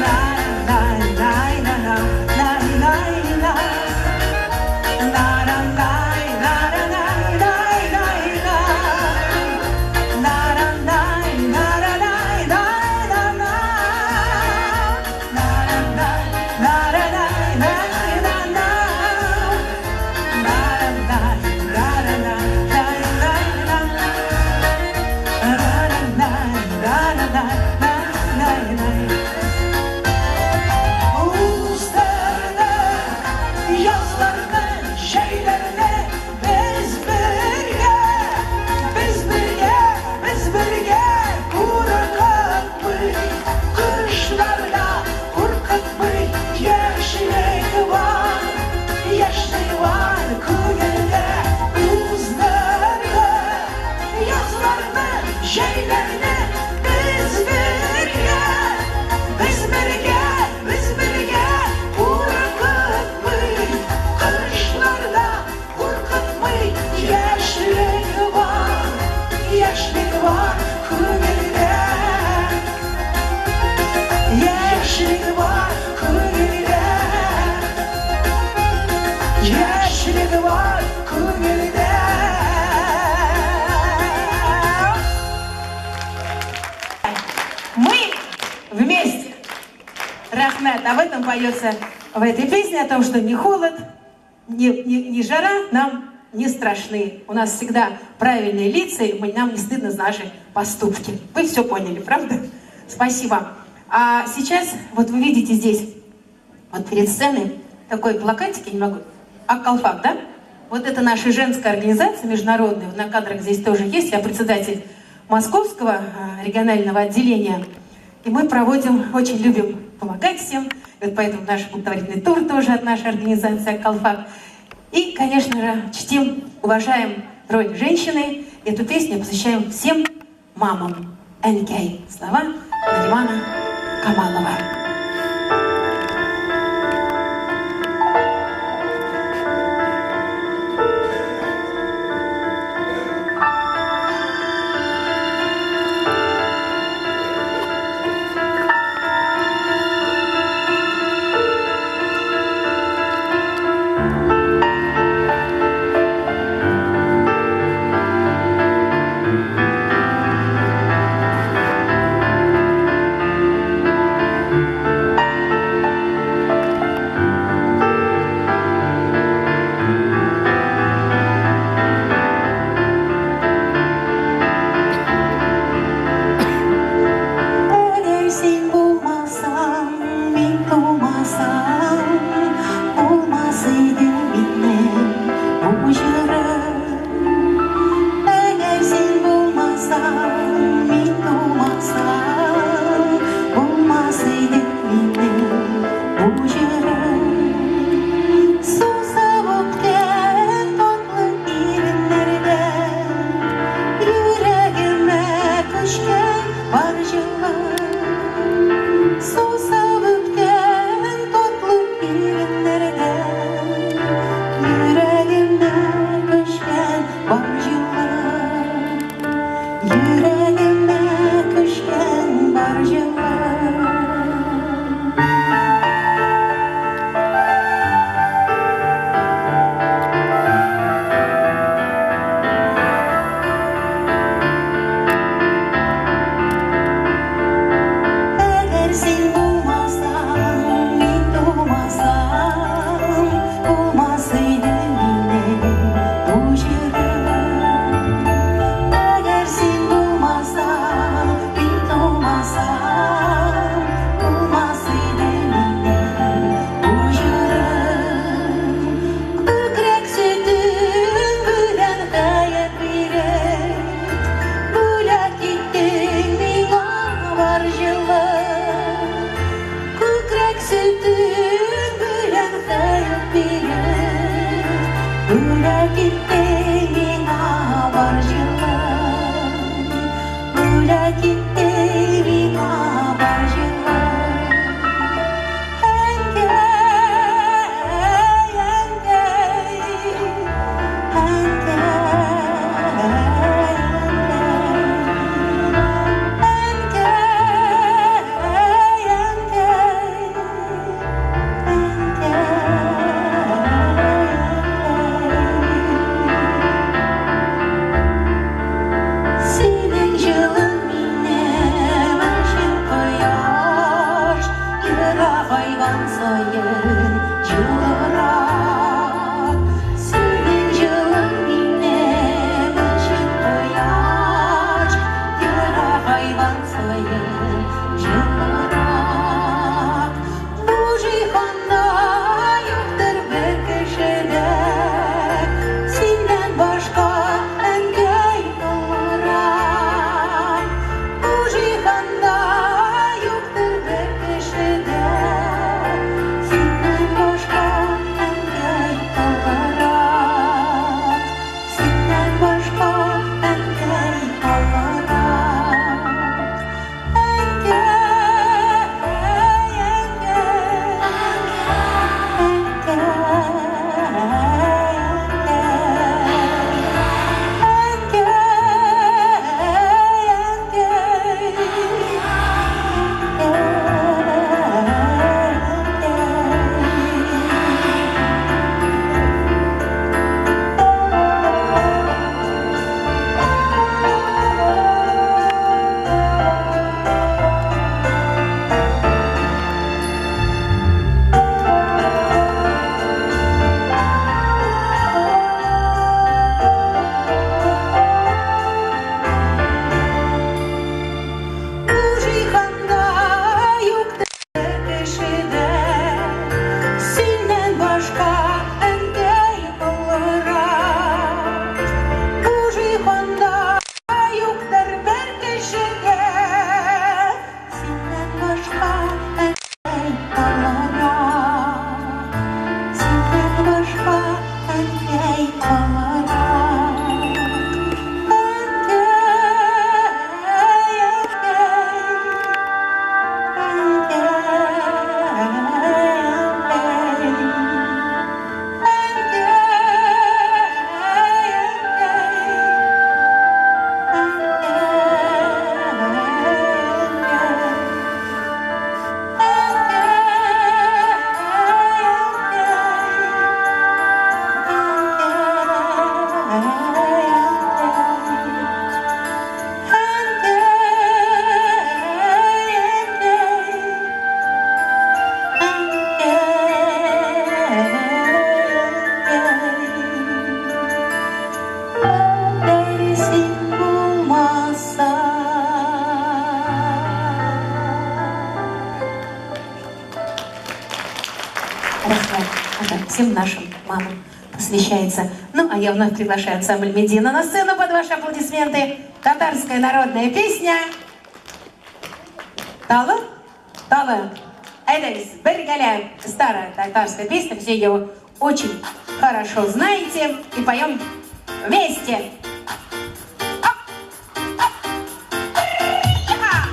На-ра-най-най-на-на, най-най-най. На-ра-най, на-ра-най, най-най-най. На-ра-най, на-ра-най, най-на-на. На-ра-най, на-ра-най, най-на-на. На-ра-най, на-ра-най, най-най-на. На-ра-най, на-ра-най, най-най-най. Уздырдык язларны, җәйләрне без бергә, без бергә, без бергә. Куркытмый кышларда, куркытмый. Яшьлек бар, яшьлек бар күңелдә. Уздырдык язларны, җәйләрне без бергә, без бергә, без бергә. Куркытмый кышларда, куркытмый. Яшьлек бар, яшьлек бар күңелдә. Яшьлек бар күңелдә. Яшьлек бар күңелдә. Мы вместе. Рәхмәт. Об этом поется в этой песне, о том, что ни холод, ни жара нам не страшны. У нас всегда правильные лица, и нам не стыдно за наши поступки. Вы все поняли, правда? Спасибо. А сейчас, вот вы видите здесь, вот перед сценой, такой плакатик, я не могу, Ак калфак, да? Вот это наша женская организация международная, на кадрах здесь тоже есть, я председатель московского регионального отделения. И мы проводим, очень любим помогать всем, и вот поэтому наш благотворительный тур тоже от нашей организации Ак калфак. И, конечно же, чтим, уважаем роль женщины. Эту песню посвящаем всем мамам. Әнкәй. Слова Наримана Камалова. Thank бар җылы. Күкрәк сөтең белән хәят биреп, бүләк иттең миңа бар җылы. Бүләк иттең миңа бар җылы. Әнкәй, әнкәй, әнкәй, әнкәй, әнкәй, әнкәй. Синең җылың минем өчен кояш, ерагайган саен җылырак. Синең җылың минем өчен кояш, ерагайган саен җылырак. Бу җиһанда юктыр бер кеше дә синнән башка әнкәй олырак. Бу җиһанда юктыр бер кеше дә синнән башка әнкәй олырак. Синнән башка әнкәй олырак. Әнкәй, әнкәй, әнкәй, әнкәй, әнкәй, әнкәй. Бу җиһанда юктыр кеше дә синнән башка әнкәй олырак. Бу җиһанда юктыр бер кеше дә синнән башка әнкәй олырак. Синнән башка әнкәй олырак. Әнкәй, әнкәй, әнкәй, әнкәй, син булмасаң. Рәхмәт. Это всем нашим мамам посвящается. Ну, а я вновь приглашаю ансамбль Медина на сцену под ваши аплодисменты. Татарская народная песня. Талы? Талы. Әйдәгез, бергәләп. Старая татарская песня, все ее очень хорошо знаете. И поем вместе. Оп, оп. Я!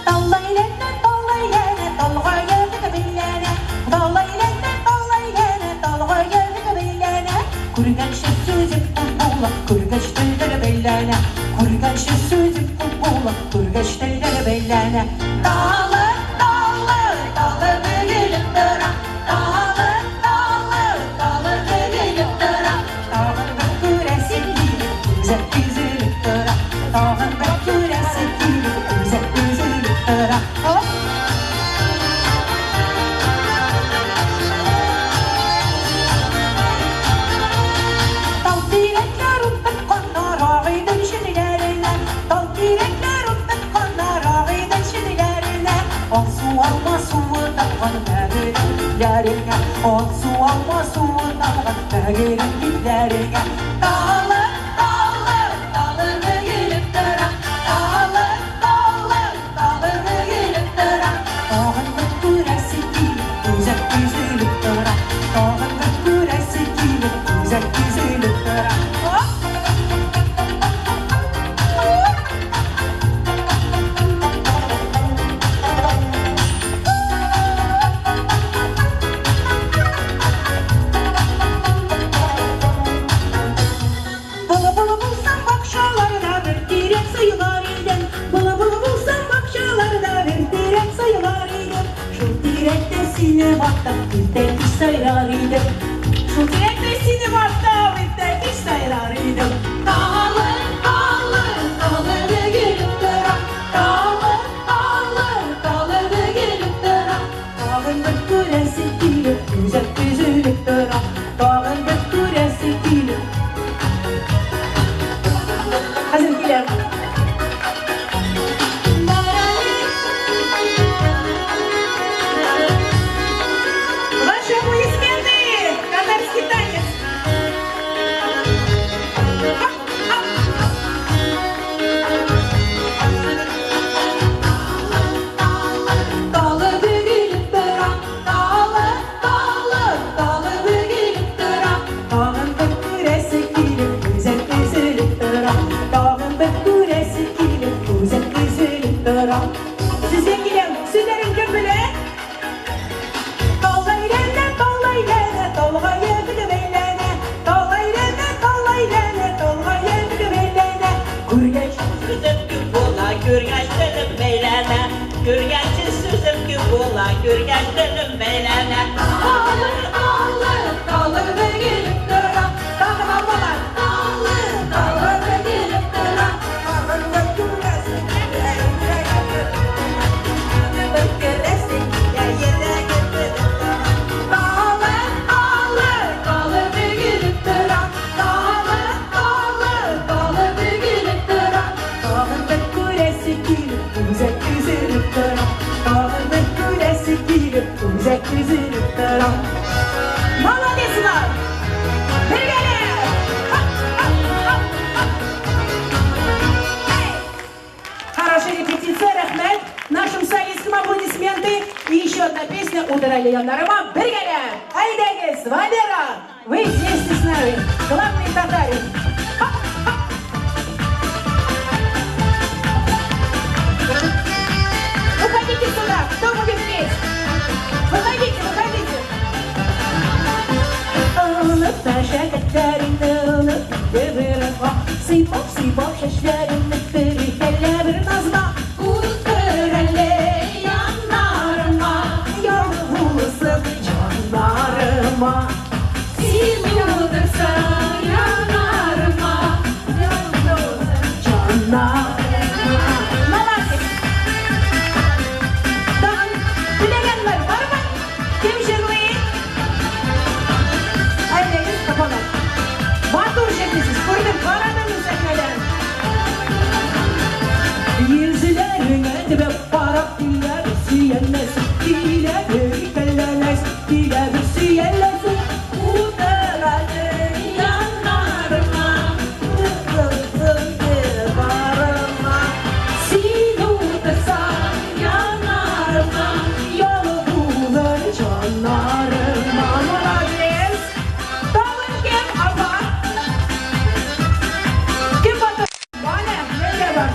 Таллайлана, таллайлана, талгаяны беләнә. Таллайлана, таллайлана, талгаяны беләнә. Күргәнче сүзем күп була, күргәч телләре бәйләнә. Күргәнче сүзем күп була, күргәч телләре бәйләнә. Талы, талы, талы бөгелеп тора. Талы, талы, талы бөгелеп тора. Тагын бер күрәсем килеп, үзәк өзелеп тора. Тагын бер күрәсем килеп, үзәк өзелеп тора. Оп! Тал Алсу алма суы тамган мәгәрем битләреңә, Алсу алма суы тамган мәгәрем битләреңә. Талы, талы, талы бөгелеп тора, Талы, талы, талы бөгелеп тора. Тагын бер күрәсе килеп, үзәк өзелеп тора, Тагын бер күрәсе килеп, үзәк өзелеп тора. Бала-бала булсам бакчаларда бер тирәк сайлар идем. Бала-бала булсам бакчаларда бер тирәк сайлар идем. Шул тирәктә сине мактап иртә кич сайрар идем. Шул тирәктә сине мактап иртә кич сайрар идем. Талы, талы, талы бөгелеп тора, Талы, талы, талы бөгелеп тора. Тагын бер күрәсе килеп, үзәк өзелеп тора. Тагын бер күрәсе килеп. Хәзер киләм. Ваши аплодисменты! Татарский танец! Талы бөгелеп тора, Талы, талы, талы бөгелеп тора. Тагын бер күрәсе килеп, үзәк өзелеп тора. Тагын бер күрәсе килеп, үзәк өзелеп тора. Сезгә киләм, сүзләрен кем белә? Тал әйләнә, тал әйләнә, талга егет бәйләнә. Тал әйләнә, тал әйләнә, талга егет бәйләнә. Күргәч Сүзем күп була, күргәч телем бәйләнә. Күргәч сүзем күп була, күргәч телем бәйләнә. Талы, талы, талы бөгелеп тора, тагын алмалар. Талы, талы бөгелеп тора. Тагын бер күрәсе килә, тагын бер күрәсе килә, йөрәгем өзелеп тора. Талы, талы, талы бөгелеп тора, Талы, талы, талы бөгелеп тора. Тагын бер күрәсе килеп, үзәк өзелеп тора. Тагын бер күрәсе килеп, үзәк өзелеп тора. Молодецлар! Бергәләп! Хоп, хоп, хоп, хоп. Эй! Хорошая репетиция, рәхмәт. Нашим солисткам аплодисменты. И еще одна песня «Утыр әле яннарыма». Бергәләп! Әйдәгез, Валера! Вы вместе с нами. Главный татарин. Хоп, хоп. Выходите сюда! Кто будет петь? Выходите, выходите! Сыйпап, сыйпап, чәчләреңне бер бер назла. Утыр әле яннарыма, Ял булсын җаннарыма. Син утырсаң яннарыма. Җаннарыма. Молодец! Тагын теләгәннәр бармы? Кем җырлый? Әйдәгез, капалар. Матур җырлыйсыз, күрдем, карадым сәхнәдән. Йөзләреңә төбәп карап килә сөялмәс, килә иркәләнәс, килә сөялмәс. Утыр әле яннарыма, Барыма, Син утырсаң яннарыма. Ял булыр җаннарыма. Молодец! Тагын кем? Апа! Кем батыр? Ваня, нигә бар?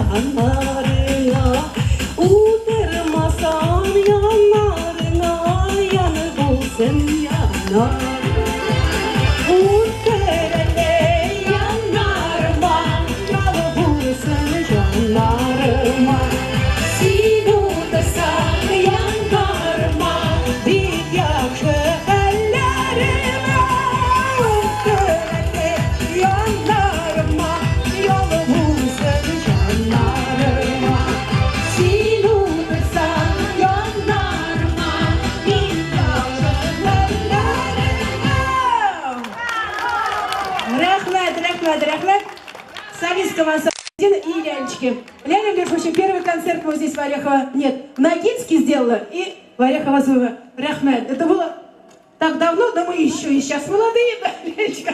яннарыңа. Утырмасам яннарыңа, яны булсын яннар. Утыр әле яннарыма, ялы булсын җаннарыма. Син утырсаң яннарыма, бик яхшы хәлләремә. Утыр әле яннарыма, ялы булсын җаннарыма. Син утырсаң яннарыма, бик яхшы хәлләремә. Рәхмәт, рәхмәт, рәхмәт. Солистка Мансардина и Лялечки. Ляля, между прочим, первый концерт мой здесь в Орехово, нет, в Ногинске сделала и в Орехово-Зуево. Рәхмәт. Это было так давно, но мы еще и сейчас молодые, да, Лялечка?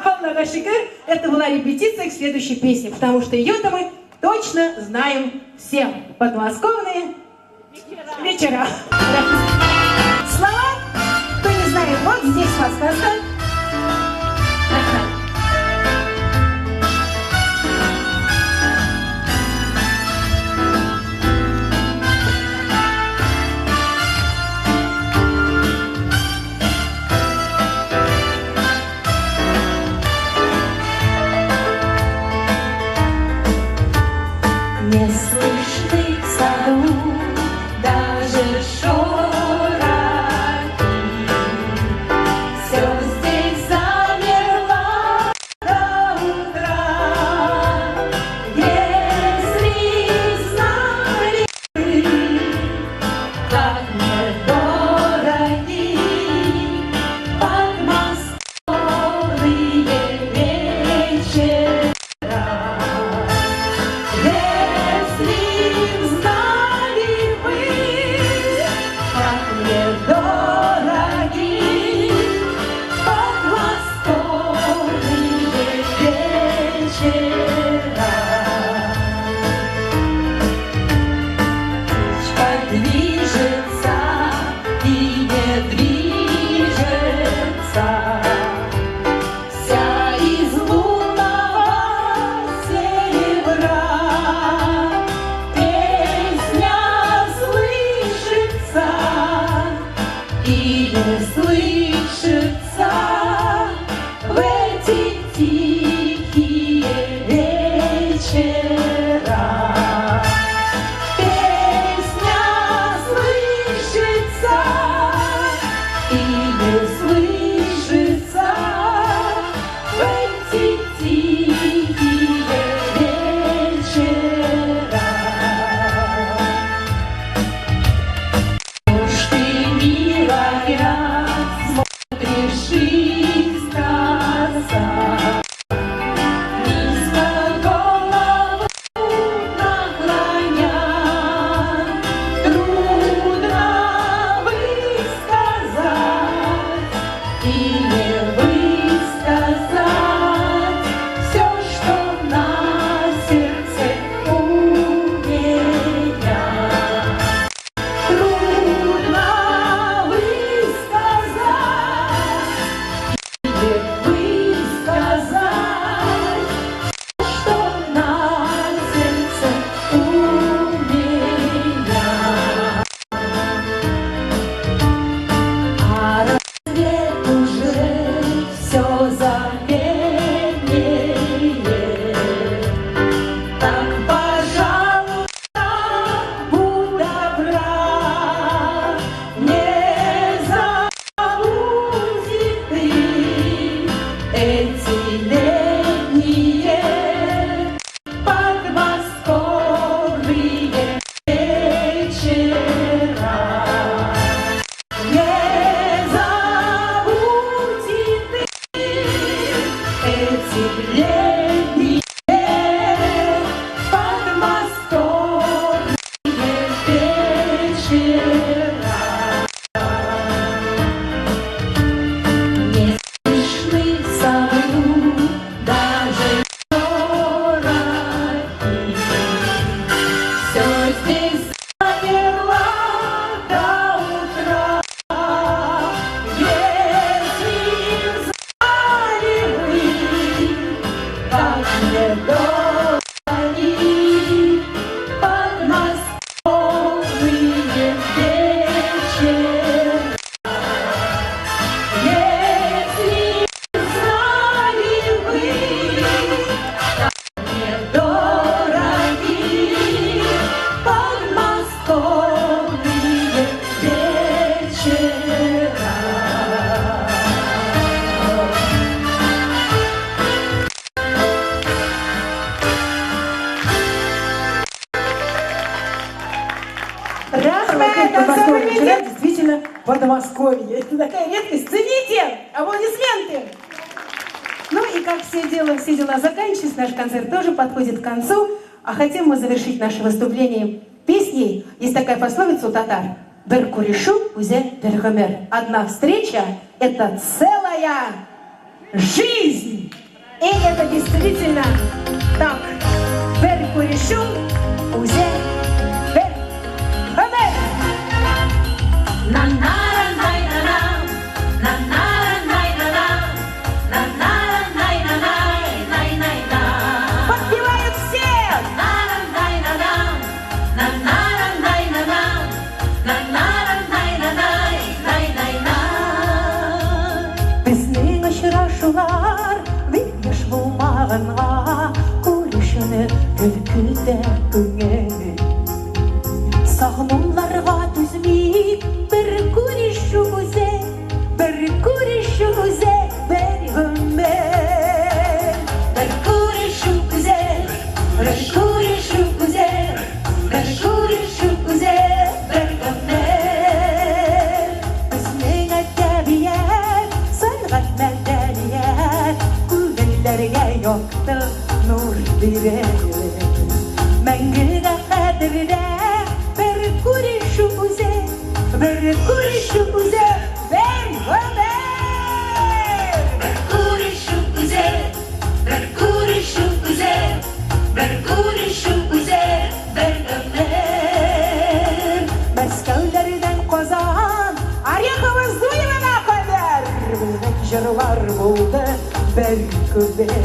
Аллага шөкер, это была репетиция к следующей песне, потому что ее-то мы точно знаем все. Подмосковные вечера. Слова, кто не знает, вот здесь подсказка. Рәхмәт. Не слышны в саду даже шорохи. Все здесь замерло до утра. Если знали вы, как мне дороги подмосковные вечера. Если б знали вы, как мне дороги подмосковные вечера. Птичка движется и не движется, вся из лунного серебра. Песня слышится и не слышится в эти тихие вечера. Песня слышится и не слышится в эти тихие вечера. Уж ты, милая, смотришь искоса, низко голову наклонив. Такая танцевальная вчера действительно Подмосковье. Это такая редкость. Цените! Аплодисменты! Ну и как все дела заканчиваются, наш концерт тоже подходит к концу. А хотим мы завершить наше выступление песней. Есть такая пословица у татар. Бер күрешү үзе бер гомер. Одна встреча – это целая жизнь. И это действительно так. Бер күрешү үзе бер гомер. Подпевают все! Безнең очрашулар бик еш булмаганга, күрешүне көлке итә күңел. Сагынуларга түзми, бер күрешү үзе, бер күрешү үзе, бер гомер. Бер күрешү үзе, бер күрешү үзе, бер күрешү үзе, бер гомер. Безнең әдәбият, сәнгать, мәдәният, күңелләргә якты нур бирә. Мәңгегә хәтердә бер күрешү үзе, бер күрешү үзе, бер гомер. Бер күрешү үзе, бер күрешү үзе, бер күрешү үзе, бер гомер. Мәскәүләрдән Казан, Орехово Зуевына кадәр безнең җырлар булды бер күбер.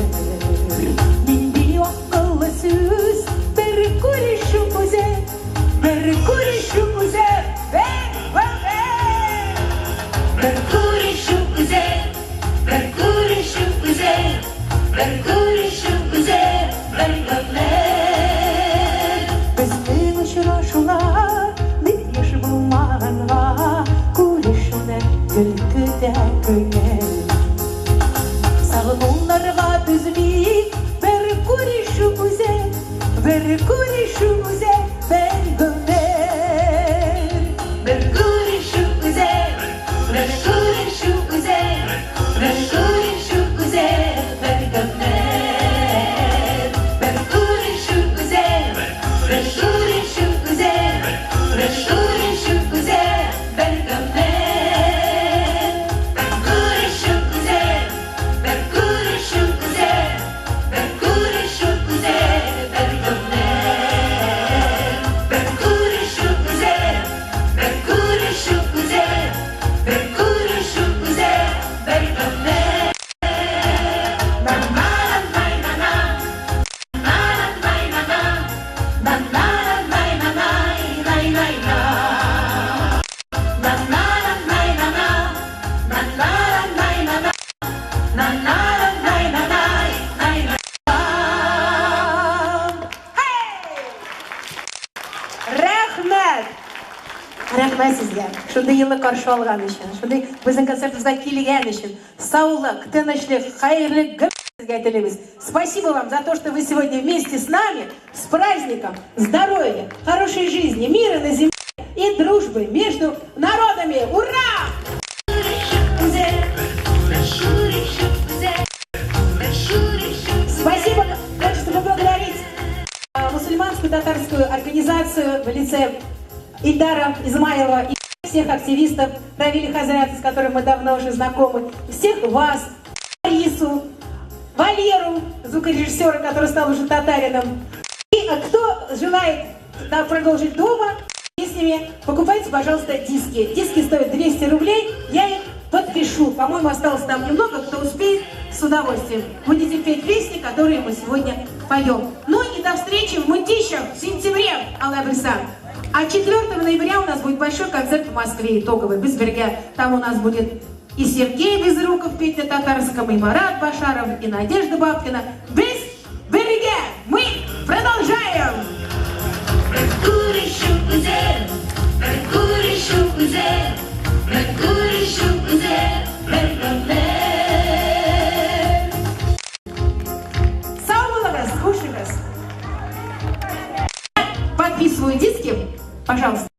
Нинди акыллы сүз, бер күрешү үзе, бер күрешү үзе, бер гомер. Бер күрешү үзе, бер күрешү үзе, бер күрешү үзе, бер гомер. Безнең очрашулар бик еш булмаганга, күрешүне көлке итә күңел. Сагынуларга түзми, бер күрешү үзе, бер күрешү үзе, бер гомер. Бер күрешү үзе, бер күрешү үзе, бер күрешү үзе, бер гомер. Бер күрешү үзе, бер күрешү үзе, бер күрешү үзе, бер гомер. Бер күрешү үзе, бер күрешү үзе, бер күрешү үзе, бер гомер. Бер күрешү үзе, бер күрешү үзе, бер күрешү үзе, бер гомер. Рәхмәт! Рәхмәт сезгә. Шундый җылы каршы алган өчен, шундый безнең концертыбызга килгән өчен. Саулык, тынычлык, хәерле гомер сезгә телибез. Спасибо вам за то, что вы сегодня вместе с нами, с праздником, здоровья, хорошей жизни, мира на земле и дружбы между народами. Ура! Спасибо. Хочется поблагодарить мусульманскую татарскую организацию в лице Ильдара Измайлова и всех активистов Равиля Хазрята, с которым мы давно уже знакомы, всех вас, Борису, Валеру, звукорежиссера, который стал уже татарином. И кто желает продолжить дома песнями, покупайте, пожалуйста, диски. Диски стоят 200 рублей, я их подпишу. По-моему, осталось там немного, кто успеет, с удовольствием. Будете петь песни, которые мы сегодня поем. Ну и до встречи в Мытищах в сентябре, Алла Бриса. А 4 ноября у нас будет большой концерт в Москве, итоговый, без берега. Там у нас будет и Сергей Безруков петь на татарском, и Марат Башаров, и Надежда Бабкина. Без